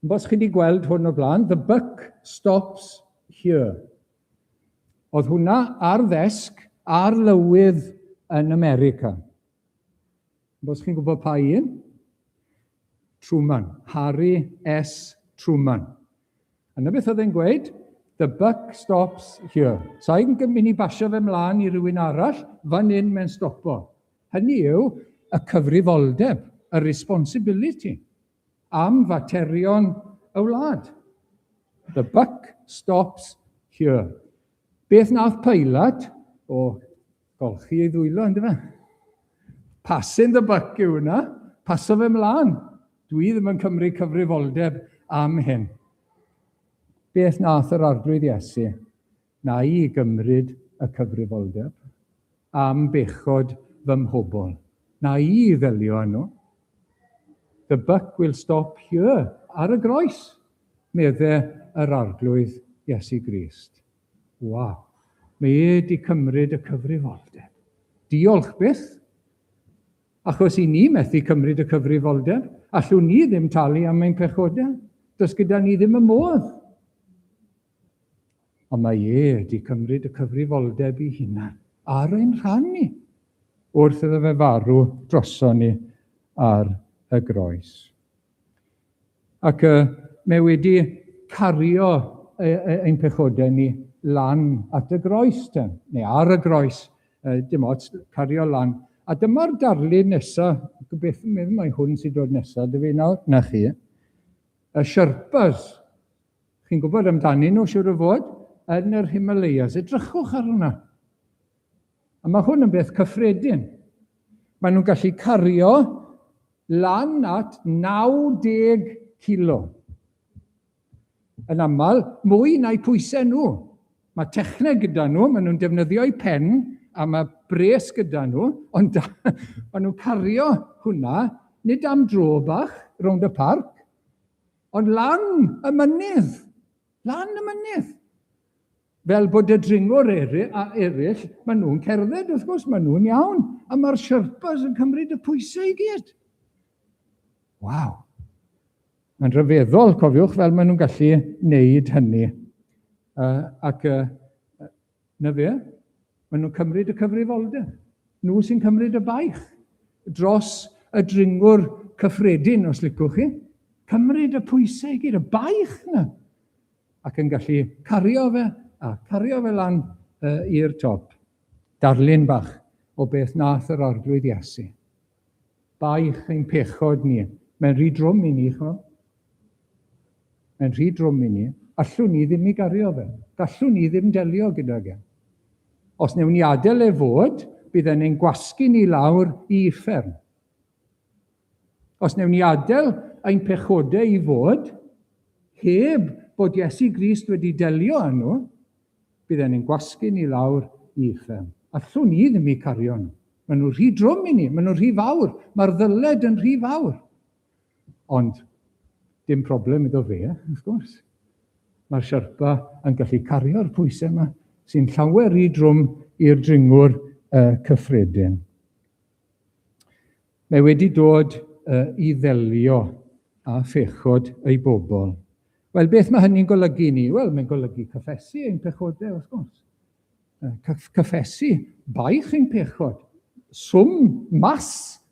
Bos chi wedi gweld hwn o blaen, the buck stops here. Oedd hwnna ar ddesg ar lywydd yn America. Bos chi'n gwybod pa un? Truman, Harry S. Truman. A na beth oedd e'n gweud? The buck stops here. Sa i'n mynd i basio fe mlaen i rywun arall, fan hyn mae'n stopo. Hynny yw, y cyfrifoldeb, y responsibility. Am faterion y wlad. The buck stops here. Beth nath Pilate? O, golchi ei ddwylo, ynddo fe? Passing the buck yw hwnna. Paso fe mlaen. Dwi ddim yn cymryd cyfrifoldeb am hyn. Beth nath yr Arglwydd Iesu? Na i gymryd y cyfrifoldeb am bechod fy mhobl. Na i ddelio â nhw. The buck will stop here, ar y groes, medde yr Arglwydd Iesu Grist. Waw, mae e di cymryd y cyfrifoldeb. Diolch byth. Achos i ni methu cymryd y cyfrifoldeb, allwn ni ddim talu am ein pechodau. Does gyda ni ddim y modd. Ond mae e wedi cymryd y cyfrifoldeb i hunan ar ein rhan ni wrth iddo fe farw droson ni ar y groes. Ac uh, mae wedi cario ein pechodau ni lan at y groes, te, neu ar y groes, dim ots, cario lan. A dyma'r darlun nesaf, gobeithio meddwl mai hwn sy'n dod nesaf, dy fi nawr, na chi, y Sherpas. Chi'n gwybod amdanyn nhw, siwr o fod, yn yr Himalayas. Edrychwch ar hwnna. A mae hwn yn beth cyffredin. Maen nhw'n gallu cario lan at 90 kilo. Yn aml, mwy na'i pwysau nhw. Mae techneg gyda nhw, maen nhw'n defnyddio eu pen a mae bres gyda nhw, ond maen nhw'n cario hwnna, nid am dro bach rownd y parc, Ond lan y mynydd, lan y mynydd. Fel bod y dringwr a eraill, maen nhw'n cerdded wrth gwrs, maen nhw'n iawn, a mae'r Sherpas yn cymryd y pwysau i gyd. Waw! Mae'n rhyfeddol, cofiwch, fel maen nhw'n gallu wneud hynny. Ac na fe, maen nhw'n cymryd y cyfrifoldeb. Nhw sy'n cymryd y baich dros y dringwr cyffredin, os licwch chi. Cymryd y pwysau i gyd, y baich yna. Ac yn gallu cario fe, a cario fe lan i'r top. Darlun bach o beth nath yr Arglwydd Iesu. Baich ein pechod ni. Mae'n rhy drwm i ni, ch'mo'. Mae'n rhy drwm i ni. Allwn ni ddim i gario fe. Gallwn ni ddim delio gydag e. Os newn ni adael e fod, bydd e'n ein gwasgu ni lawr i uffern. Os newn ni adael ein pechodau i fod, heb bod Iesu Grist wedi delio â nhw, bydd e'n ein gwasgu ni lawr i uffern. Allwn ni ddim eu cario nhw. Maen nhw'n rhy drwm i ni, maen nhw'n rhy fawr, mae'r ddyled yn rhy fawr. Ond dim problem iddo fe, wrth gwrs. Mae'r Sherpa yn gallu cario'r pwysau yma sy'n llawer rhy drwm i'r dringwr uh, cyffredin. Mae wedi dod uh, i ddelio â phechod ei bobl. Wel, beth mae hynny'n golygu i ni? Wel, mae'n golygu cyffesu ein pechodau, wrth gwrs. Cyffesu baich ein pechod, swm mas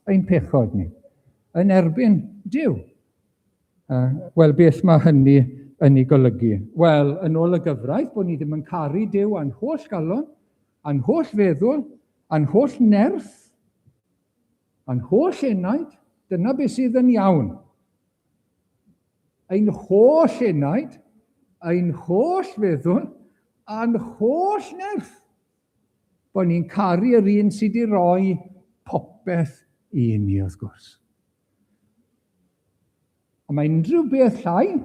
ein pechod ni, yn erbyn Duw. Wel, beth mae hynny yn ei golygu? Wel, yn ôl y gyfraith, bod ni ddim yn caru Duw a'n holl galon, a'n holl feddwl, a'n holl nerth, a'n holl enaid, dyna beth sydd yn iawn. Ein holl enaid, ein holl feddwl, a'n holl nerth. Bod ni'n caru yr un sydd wedi rhoi popeth i ni, wrth gwrs. A mae unrhyw beth llai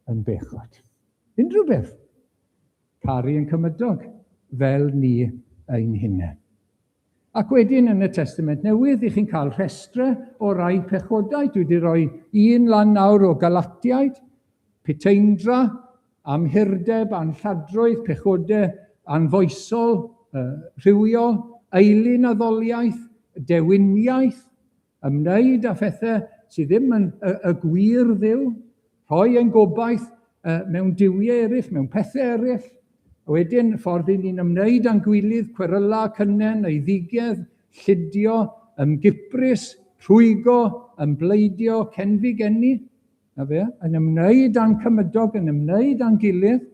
yn bechod. Unrhyw beth. Caru yn cymydog fel ni ein hunain. Ac wedyn yn y Testament Newydd, i chi'n cael rhestre o rai pechodau. Dwi wedi rhoi un lan nawr o Galatiaid, puteindra, amhurdeb, anlladrwydd, pechodau anfoesol, rhywiol, eilun addoliaeth, dewiniaeth, ymwneud â phethau sydd ddim yn y, y gwir Dduw, rhoi ein gobaith mewn duwiau eraill, mewn pethau eraill. A wedyn, ffordd i ni'n ymwneud â'n gwilydd, cweryla, cynnen, eiddigedd, llidio, ymgiprys, rhwygo, ymbleidio, cenfigennu, na fe, yn ymwneud â'n cymydog, yn ymwneud â'n gilydd,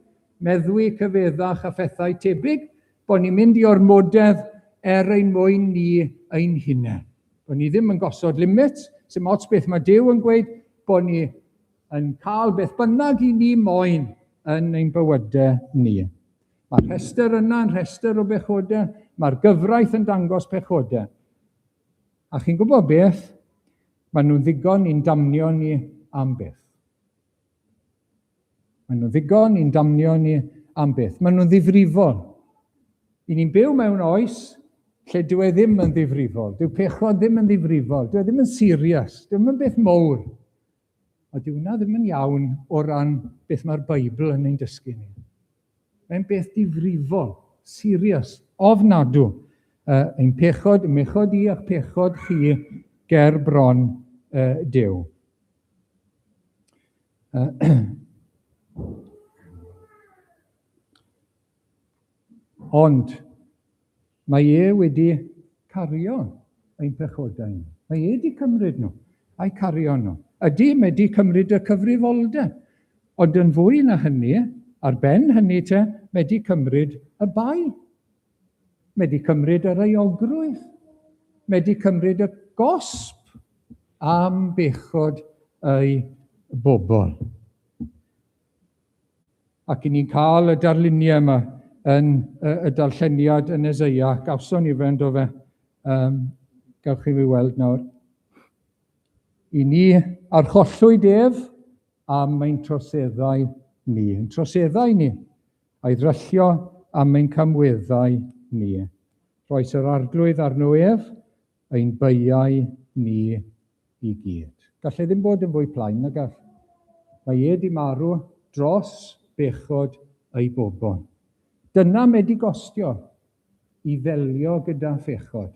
meddwi, cyfeddach a phethau tebyg, bod ni'n mynd i ormodedd er ein mwyn ni ein hunain. Bod ni ddim yn gosod limits, sy'n ots beth mae Duw yn gweud, bod ni yn cael beth bynnag i ni moyn yn ein bywydau ni. Mae'r rhestr yna yn rhestr o bechodau, mae'r gyfraith yn dangos pechodau. A chi'n gwybod beth? Maen nhw'n ddigon i'n damnio ni am byth. Maen nhw'n ddigon i'n damnio ni am byth. Maen nhw'n ddifrifol. I ni'n byw mewn oes lle dyw e ddim yn ddifrifol. Dyw pechod ddim yn ddifrifol. Dyw e ddim yn serious. Dyw e ddim yn beth mowr. A dyw hwnna ddim yn iawn o ran beth mae'r Beibl yn ein dysgu ni. Mae'n beth difrifol, serious, ofnadw. Uh, ein pechod, mechod i a'ch pechod chi ger bron uh, Duw. Ond mae e wedi cario ein pechodau ni. Mae e wedi cymryd nhw a'i cario nhw. Ydy, mae wedi cymryd y cyfrifoldeb. Ond yn fwy na hynny, ar ben hynny te, mae wedi cymryd y bai. Mae wedi cymryd yr euogrwydd. Mae wedi cymryd y gosb am bechod ei bobl. Ac i ni'n cael y darluniau yma yn y darlleniad yn Eseia. Gawson ni fe, ynddo fe? Um, gawch chi fi weld nawr. I ni archollwyd ef am ein troseddau ni. Ein troseddau ni. A'i ddryllio am ein camweddau ni. Rhoes yr arglwydd arno ef, ein beiau ni i gyd. Gall e ddim bod yn fwy plaen na gall. Mae e di marw dros bechod ei bobl. Dyna mae di gostio i ddelio gyda phechod.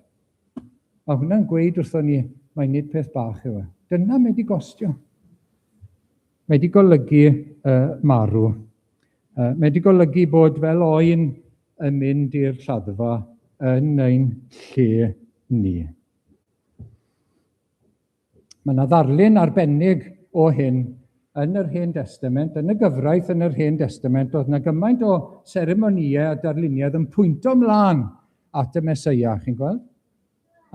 Mae hwnna'n gweud wrthon ni Mae nid peth bach yw e. Dyna mae wedi gostio. Mae wedi golygu marw. Mae wedi golygu bod fel oen yn mynd i'r lladdfa yn ein lle ni. Mae yna ddarlun arbennig o hyn yn yr Hen Destament, yn y gyfraith yn yr Hen Destament, oedd yna gymaint o seremonïau a darluniau yn pwynto mlaen at y Mesoea, chi'n gweld?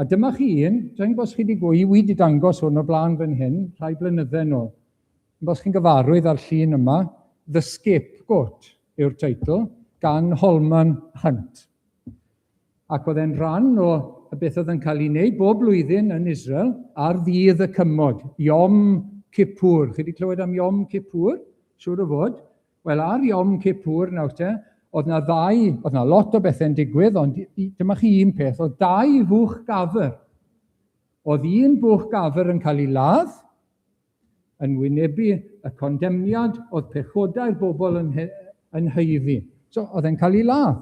A dyma chi un, dwi'n gwybod os chi wedi gwy, wi wedi dangos hwn o blaen fan hyn, rhai blynydde nôl. Dwi'n gwybod os chi'n gyfarwydd â'r llun yma, The Scapegoat yw'r teitl, gan Holman Hunt. Ac oedd e'n rhan o y beth oedd yn cael ei wneud bob blwyddyn yn Israel ar ddydd y cymod, Yom Kippur. Chi wedi clywed am Yom Kippur? Siŵr o fod. Wel, ar Yom Kippur nawr te, oedd na ddau, oedd na lot o bethau'n digwydd, ond dyma chi un peth, oedd dau fwch gafr. Oedd un bwch gafr yn cael ei ladd, yn wynebu y condemniad oedd pechodau'r bobl yn, yn haeddu. So, oedd e'n cael ei ladd.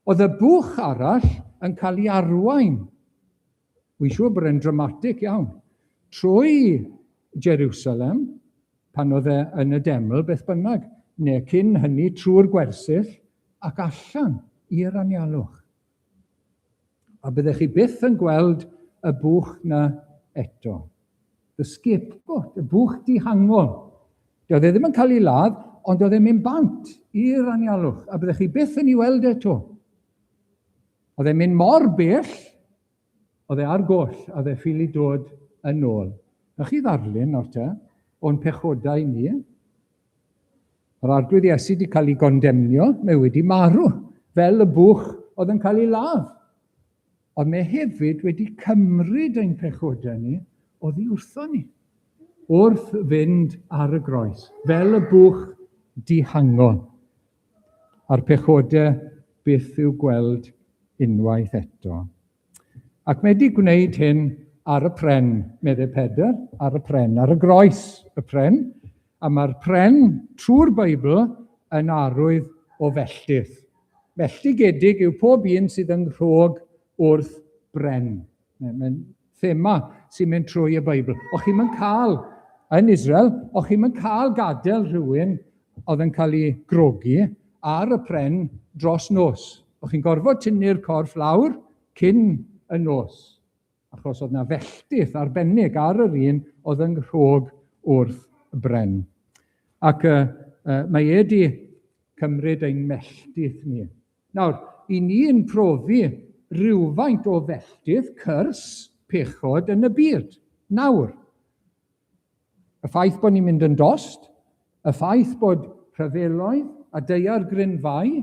Oedd y bwch arall yn cael ei arwain. Wy'n siŵr bod e'n dramatic iawn. Trwy Jerusalem, pan oedd e yn y deml, beth bynnag, neu cyn hynny trwy'r gwersyll ac allan i'r anialwch. A byddech chi byth yn gweld y bwch na eto. The scapegoat, y bwch dihangol. Doedd e ddim yn cael ei ladd, ond oedd e'n mynd bant i'r anialwch, a byddech chi byth yn ei weld eto. Oedd e'n mynd mor bell, oedd e ar goll, a oedd e ffili dod yn ôl. Na chi ddarlun, nawr te, o'n pechodau ni. Yr Arglwydd Iesu wedi cael ei gondemnio, mae wedi marw, fel y bwch oedd yn cael ei ladd. Ond mae hefyd wedi cymryd ein pechodau ni oddi wrtho ni, wrth fynd ar y groes, fel y bwch dihangol, a'r pechodau byth i'w gweld unwaith eto. Ac mae wedi gwneud hyn ar y pren, meddai Pedr, ar y pren, ar y groes y pren, a mae'r pren trwy'r Beibl yn arwydd o felltith. Melltigedig yw pob un sydd yng nghrog wrth bren. Mae'n thema sy'n mynd trwy y Beibl. O'ch chi'm yn cael, yn Israel, o'ch chi'm yn cael gadael rhywun oedd yn cael ei grogi ar y pren dros nos. O'ch chi'n gorfod tynnu'r corff lawr cyn y nos, achos oedd na felltith arbennig ar yr un oedd yng nghrog wrth y bren. Ac uh, uh, mae e di cymryd ein melltith ni. Nawr, i ni'n profi rhywfaint o felltith, cyrs, pechod yn y byd. Nawr, Y ffaith bod ni'n mynd yn dost, y ffaith bod rhyfeloedd a daeargrynfâu,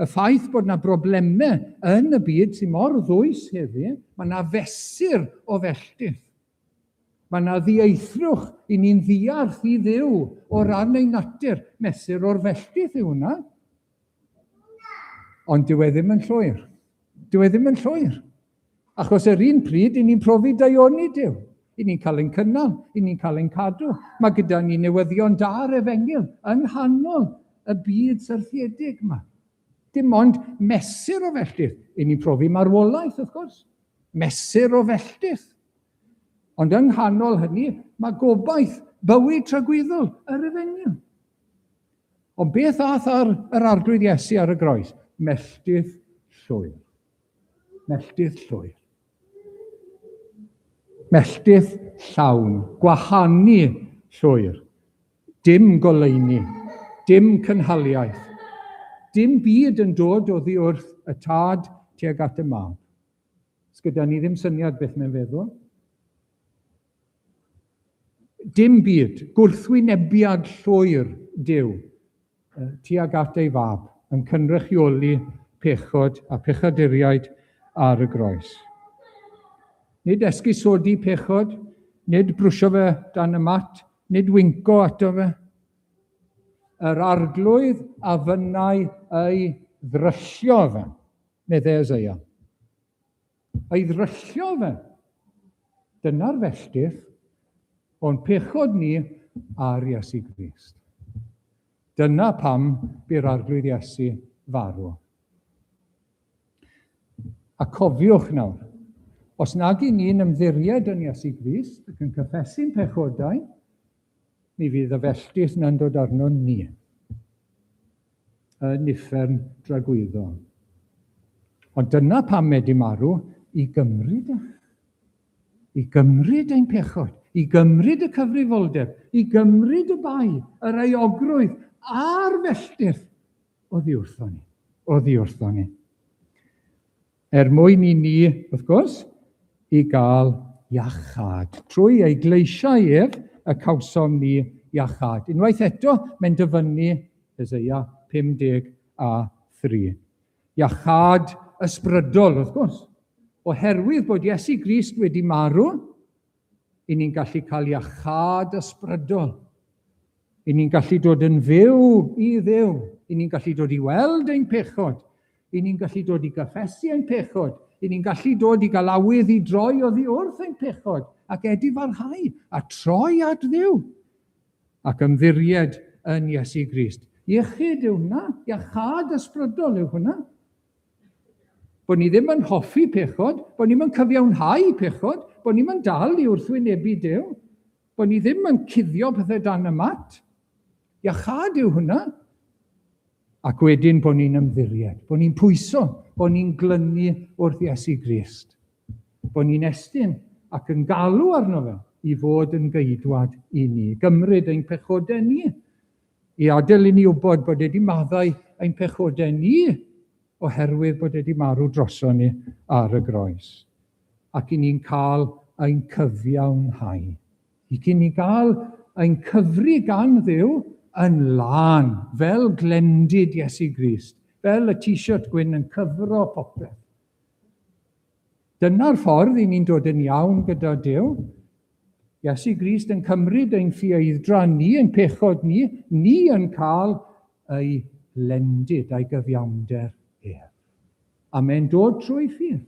y ffaith bod 'na broblemau yn y byd sy'n mor ddwys heddi, mae 'na fesur o felltith. Mae 'na ddieithrwch i ni'n ddiarth i Dduw o ran ei natur. Mesur o'r felltith yw hwnna. Ond dyw e ddim yn llwyr. Dyw e ddim yn llwyr. Achos yr un pryd, i ni'n profi daioni Duw. I ni'n cael ein cynnal, i ni'n cael ein cadw. Mae gyda ni newyddion da'r efengyl yng nghanol y byd syrthiedig yma. Dim ond mesur o felltith. I ni'n profi marwolaeth, wrth gwrs. Mesur o felltith. Ond yng nghanol hynny, mae gobaith bywyd tragwyddol yr efengyl. Ond beth ath ar yr Arglwydd Iesu ar y groes? Melltith llwyr. Melltith llwyr. Melltith llawn, gwahanu llwyr. Dim goleuni, dim cynhaliaeth, dim byd yn dod oddi wrth y tad tuag at y mab. Sgyda ni ddim syniad beth mae'n feddwl. Dim byd, gwrthwynebiad llwyr Duw tuag at ei fab, yn cynrychioli pechod a pechaduriaid ar y groes. Nid esgusodi pechod, nid brwsio fe dan y mat, nid winco ato fe. Yr arglwydd a fynnai ei ddryllio fe, meddai Eseia. Ei ddryllio fe. Dyna'r felltith o'n pechod ni ar Iesu Grist. Dyna pam bu'r Arglwydd Iesu farw. A cofiwch nawr, Os nag i ni'n ymddiried yn Iesu Grist ac yn cyffesu'n pechodau, mi fydd y felltith na'n dod arno ni. Yn uffern dragwyddol. Ond dyna pam mae di marw, i gymryd e. I gymryd ein pechod, i gymryd y cyfrifoldeb, i gymryd y bai, yr euogrwydd a'r felltith oddi wrtho ni. Oddi wrtho ni. Er mwyn i ni, wrth gwrs, i gael iachâd. Trwy ei gleisiau ef y cawsom ni iachâd. Unwaith eto, mae'n dyfynnu Eseia 53. Iachâd ysbrydol, wrth gwrs. Oherwydd bod Iesu Grist wedi marw, i ni'n gallu cael iachâd ysbrydol. I ni'n gallu dod yn fyw i Dduw. I ni'n gallu dod i weld ein pechod. I ni'n gallu dod i gyffesu ein pechod. I ni'n gallu dod i gael awydd i droi oddi wrth ein pechod ac edifarhau a troi at Dduw ac ymddiried yn Iesu Grist. Iechyd yw hwnna, iachâd ysbrydol yw hwnna. Bod ni ddim yn hoffi pechod, bod ni'm yn cyfiawnhau pechod, bod ni'm yn dal i wrthwynebu Duw, bod ni ddim yn cuddio pethau dan y mat. Iachâd yw hwnna. Ac wedyn bod ni'n ymddiried, bod ni'n pwyso, bod ni'n glynu wrth Iesu Grist. Bod ni'n estyn ac yn galw arno fe i fod yn geidwad i ni, gymryd ein pechodau ni, i adael i ni wybod bod e wedi maddau ein pechodau ni oherwydd bod e wedi marw droson ni ar y groes. Ac i ni'n cael ein cyfiawnhau. I cyn ni gael ein cyfri gan Dduw yn lân, fel glendid Iesu Grist, fel y t-shirt gwyn yn cyfro popeth. Dyna'r ffordd i ni'n dod yn iawn gyda Duw. Iesu Grist yn cymryd ein ffieidd-dra ni, ein pechod ni, ni yn cael ei lendid a'i gyfiawnder ef. A mae'n dod trwy ffydd,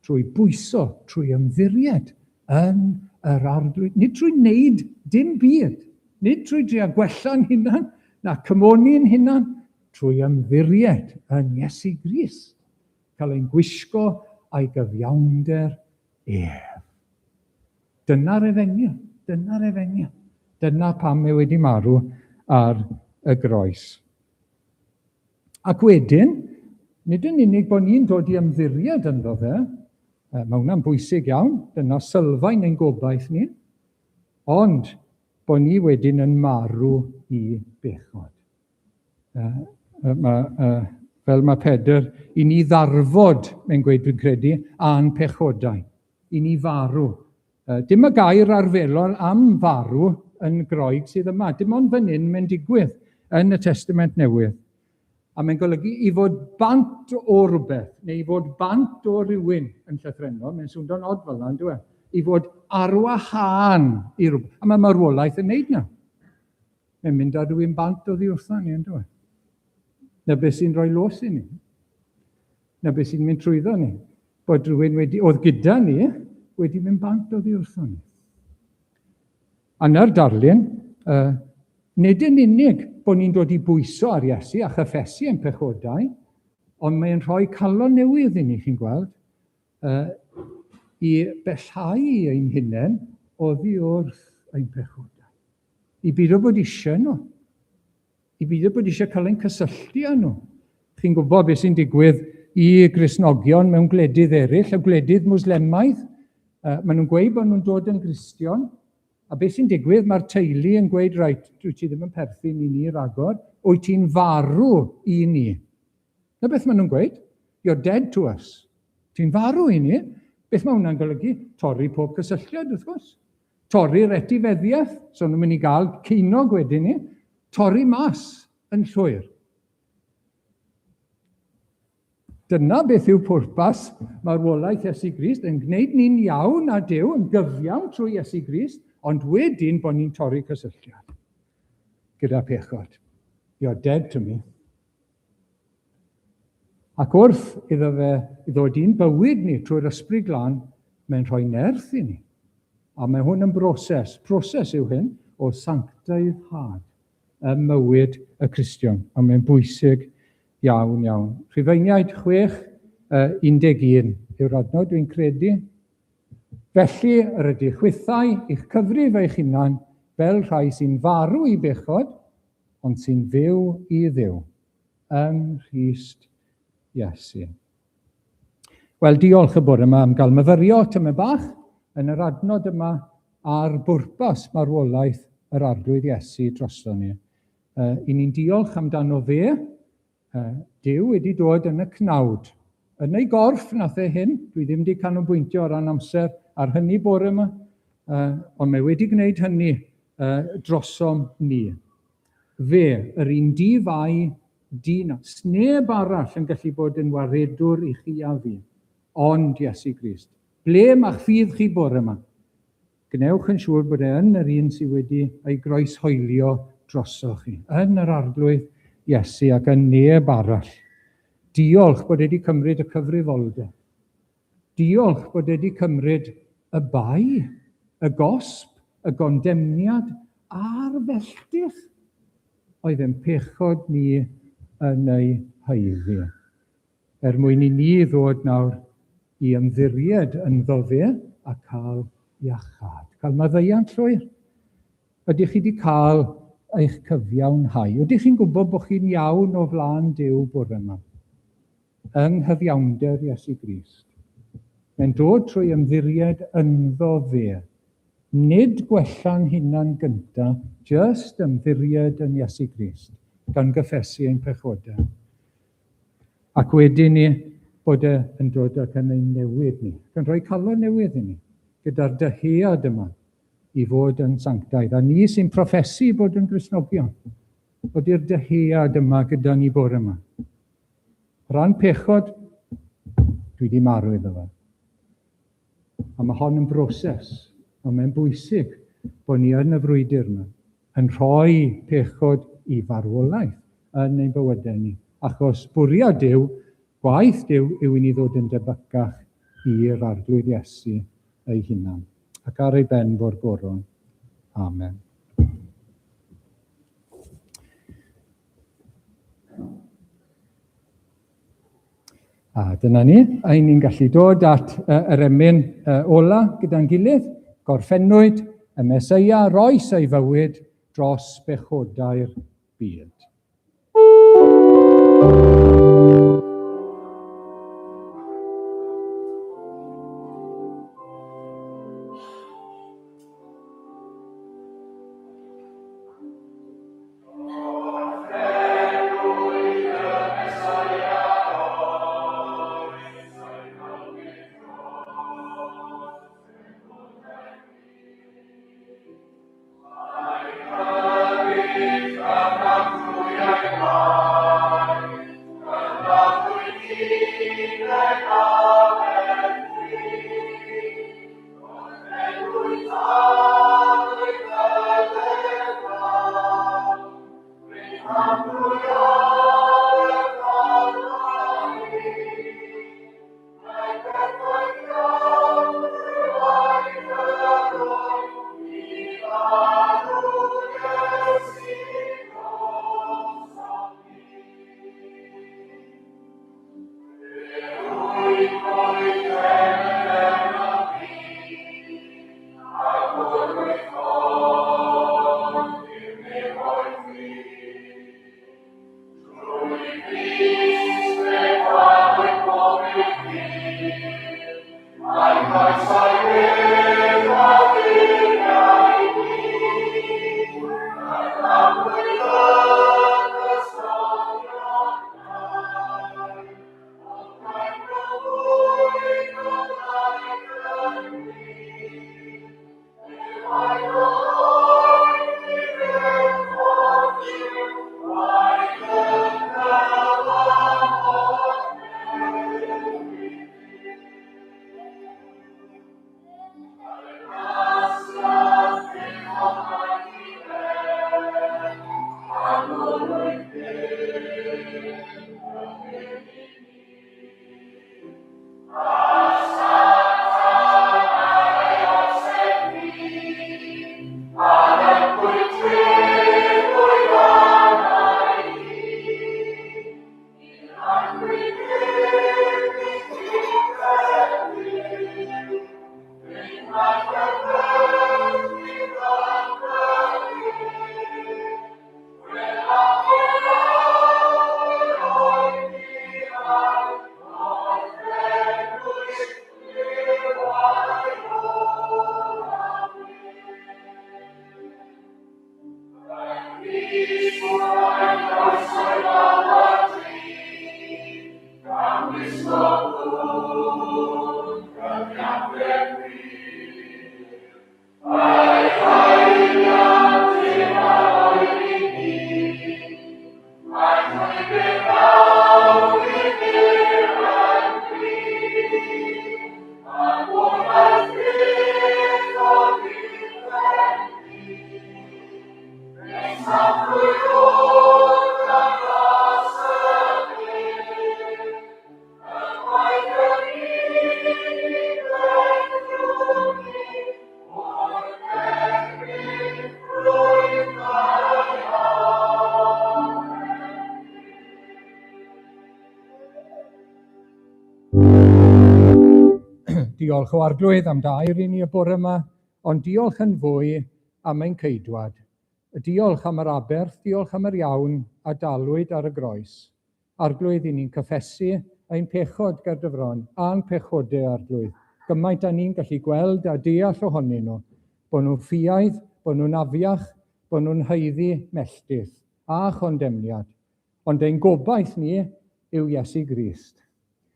trwy bwyso, trwy ymddiried yn yr Arglwydd. Nid trwy wneud dim byd, nid trwy drio gwella'n hunan, na cymoni'n hunan, trwy ymddiried yn Iesu Grist. Cael ein gwisgo a'i gyfiawnder ef. Dyna'r efengyl, dyna'r efengyl. Dyna pam mae wedi marw ar y groes. Ac wedyn, nid yn unig bod ni'n dod i ymddiried ynddo fe, mae hwnna'n bwysig iawn, dyna sylfaen ein gobaith ni, ond bod ni wedyn yn marw i bechod. Mae, fel mae Pedr, i ni ddarfod, mae'n gweud dwi'n credu, a'n pechodau. I ni farw. Dim y gair arferol am farw yn Groeg sydd yma. Dim ond fan hyn mae'n digwydd yn y Testament Newydd. A mae'n golygu i fod bant o rhywbeth, neu i fod bant o rywun yn llythrennol, mae'n swndo'n od fel yna, on'd yw e? I fod ar wahân i rywbeth. A mae marwolaeth yn neud 'na. Mae'n mynd â rhywun bant oddi wrtho ni, on'd yw e? Na beth sy'n rhoi los i ni. Na beth sy'n mynd trwyddo ni. Bod rhywun wedi, oedd gyda ni, wedi mynd bant oddi wrtho ni. A na'r darlun, uh, nid yn unig bod ni'n dod i bwyso ar Iesu a chyffesu ein pechodau, ond mae'n rhoi calon newydd i ni, chi'n gweld, uh, i bellhau ein hunain oddi wrth ein pechodau. I beidio bod eisiau nhw. I beidio bod eisiau cael ein cysylltu â nhw. Chi'n gwybod beth sy'n digwydd i Gristnogion mewn gwledydd eraill, y gwledydd Mwslemaidd. Uh, maen nhw'n gweud bod nhw'n dod yn Gristion, a beth sy'n digwydd, mae'r teulu yn gweud, reit, dwi ti ddim yn perthyn i ni ragor, wyt ti'n farw i ni. Na beth maen nhw'n gweud? You're dead to us. Ti'n farw i ni. Beth mae hwnna'n golygu? Torri pob cysylltiad, wrth gwrs. Torri'r etifeddiaeth, so nhw'n mynd i gael ceinog wedyn ni. Torri mas yn llwyr. Dyna beth yw pwrpas marwolaeth Iesu Grist, yn gwneud ni'n iawn â Duw, yn gyfiawn trwy Iesu Grist, ond wedyn bod ni'n torri cysylltiad gyda pechod. You're dead to me. Ac wrth iddo fe ddod i'n bywyd ni trwy'r Ysbryd Glân, mae'n rhoi nerth i ni. A mae hwn yn broses, proses yw hyn, o sancteiddhad ym mywyd y Cristion. A mae'n bwysig iawn, iawn. Rhufeiniaid 6, 11 yw'r adnod, dwi'n credu. Felly, yr ydych chwithau i'ch cyfrif eich hunan fel rhai sy'n farw i bechod, ond sy'n fyw i Dduw, yng Nghrist Iesu. Wel, diolch y bore yma am gael myfyrio tymed bach yn yr adnod yma ar bwrpas marwolaeth yr Arglwydd Iesu drosto ni. I ni'n diolch amdano fe, Duw wedi dod yn y cnawd. Yn ei gorff nath e hyn, dwi ddim wedi canolbwyntio o ran amser ar hynny bore yma, ond mae wedi gwneud hynny drosom ni. Fe, yr un di-fai, di-na. Sneb arall yn gallu bod yn waredwr i chi a fi, ond Iesu Grist. Ble mae'ch ffydd chi bore yma? Gwnewch yn siŵr bod e yn yr un sydd wedi ei groeshoelio drosoch chi, yn yr Arglwydd Iesu ac yn neb arall. Diolch bod e wedi cymryd y cyfrifoldeb. Diolch bod e wedi cymryd y bai, y gosb, y gondemniad a'r felltith oedd ein pechod ni yn ei haeddu. Er mwyn i ni ddod nawr i ymddiried ynddo fe a cael iachâd. Cael maddeuant llwyr. Ydych chi wedi cael eich cyfiawnhau? Ydych chi'n gwybod bod chi'n iawn o flaen Duw bore yma? Yng nghyfiawnder Iesu Grist. Mae'n dod trwy ymddiried ynddo fe. Nid gwella'n hunan gynta, jyst ymddiried yn Iesu Grist, gan gyffesu ein pechodau. Ac wedyn ni, bod e yn dod ac yn ein newid ni, ac yn rhoi calon newydd i ni, gyda'r dyhead yma i fod yn sanctaidd. A ni sy'n proffesu bod yn Gristnogion, bod i'r dyhead yma gyda ni bore yma. Rhan pechod, dwi wedi marw iddo fe. A mae hon yn broses, ond mae'n bwysig bod ni yn y frwydr yma, yn rhoi pechod i farwolaeth yn ein bywydau ni. Achos bwriad Duw, gwaith Duw, yw i ni ddod yn debycach i'r Arglwydd Iesu ei hunan. Ac ar ei ben fo'r goron. Amen. A dyna ni, a ni'n gallu dod at yr emyn ola gyda'n gilydd. Gorffennwyd y Meseia roes ei fywyd dros bechodau'r byd. Diolch o Arglwydd am dair i ni y bore yma, ond diolch yn fwy am ein ceidwad. Diolch am yr aberth, diolch am yr iawn a dalwyd ar y groes. Arglwydd, i ni'n cyffesu ein pechod ger dy fron, a'n pechodau, Arglwydd. Gymaint â ni'n gallu gweld a deall ohonyn nhw, bod nhw'n ffiaidd, bod nhw'n afiach, bod nhw'n haeddu melltith a chondemniad. Ond ein gobaith ni yw Iesu Grist.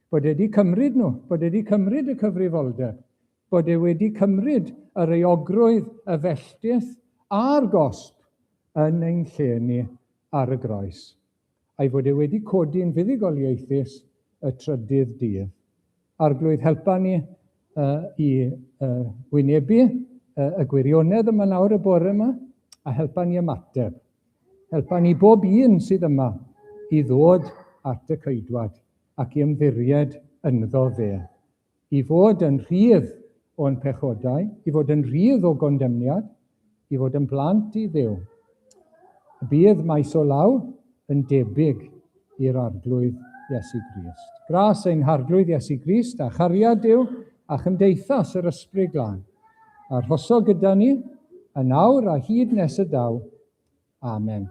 Bod e wedi cymryd nhw, bod e wedi cymryd y cyfrifoldeb, bod e wedi cymryd yr euogrwydd, y felltith a'r gosb yn ein lle ni ar y groes, a'i fod e wedi codi'n fuddugoliaethus y trydydd dydd. Arglwydd, helpa ni i wynebu y gwirionedd yma nawr y bore yma, a helpa ni ymateb. Helpa ni bob un sydd yma i ddod at y ceidwad ac i ymddiried ynddo fe. I fod yn rhydd o'n pechodau, i fod yn rhydd o gondemniad, i fod yn blant i Dduw. Y bydd maes o law yn debyg i'r Arglwydd Iesu Grist. Gras ein Harglwydd Iesu Grist a chariad Duw a chymdeithas yr Ysbryd Glân. Arhoso gyda ni, yn awr a hyd nes y daw. Amen.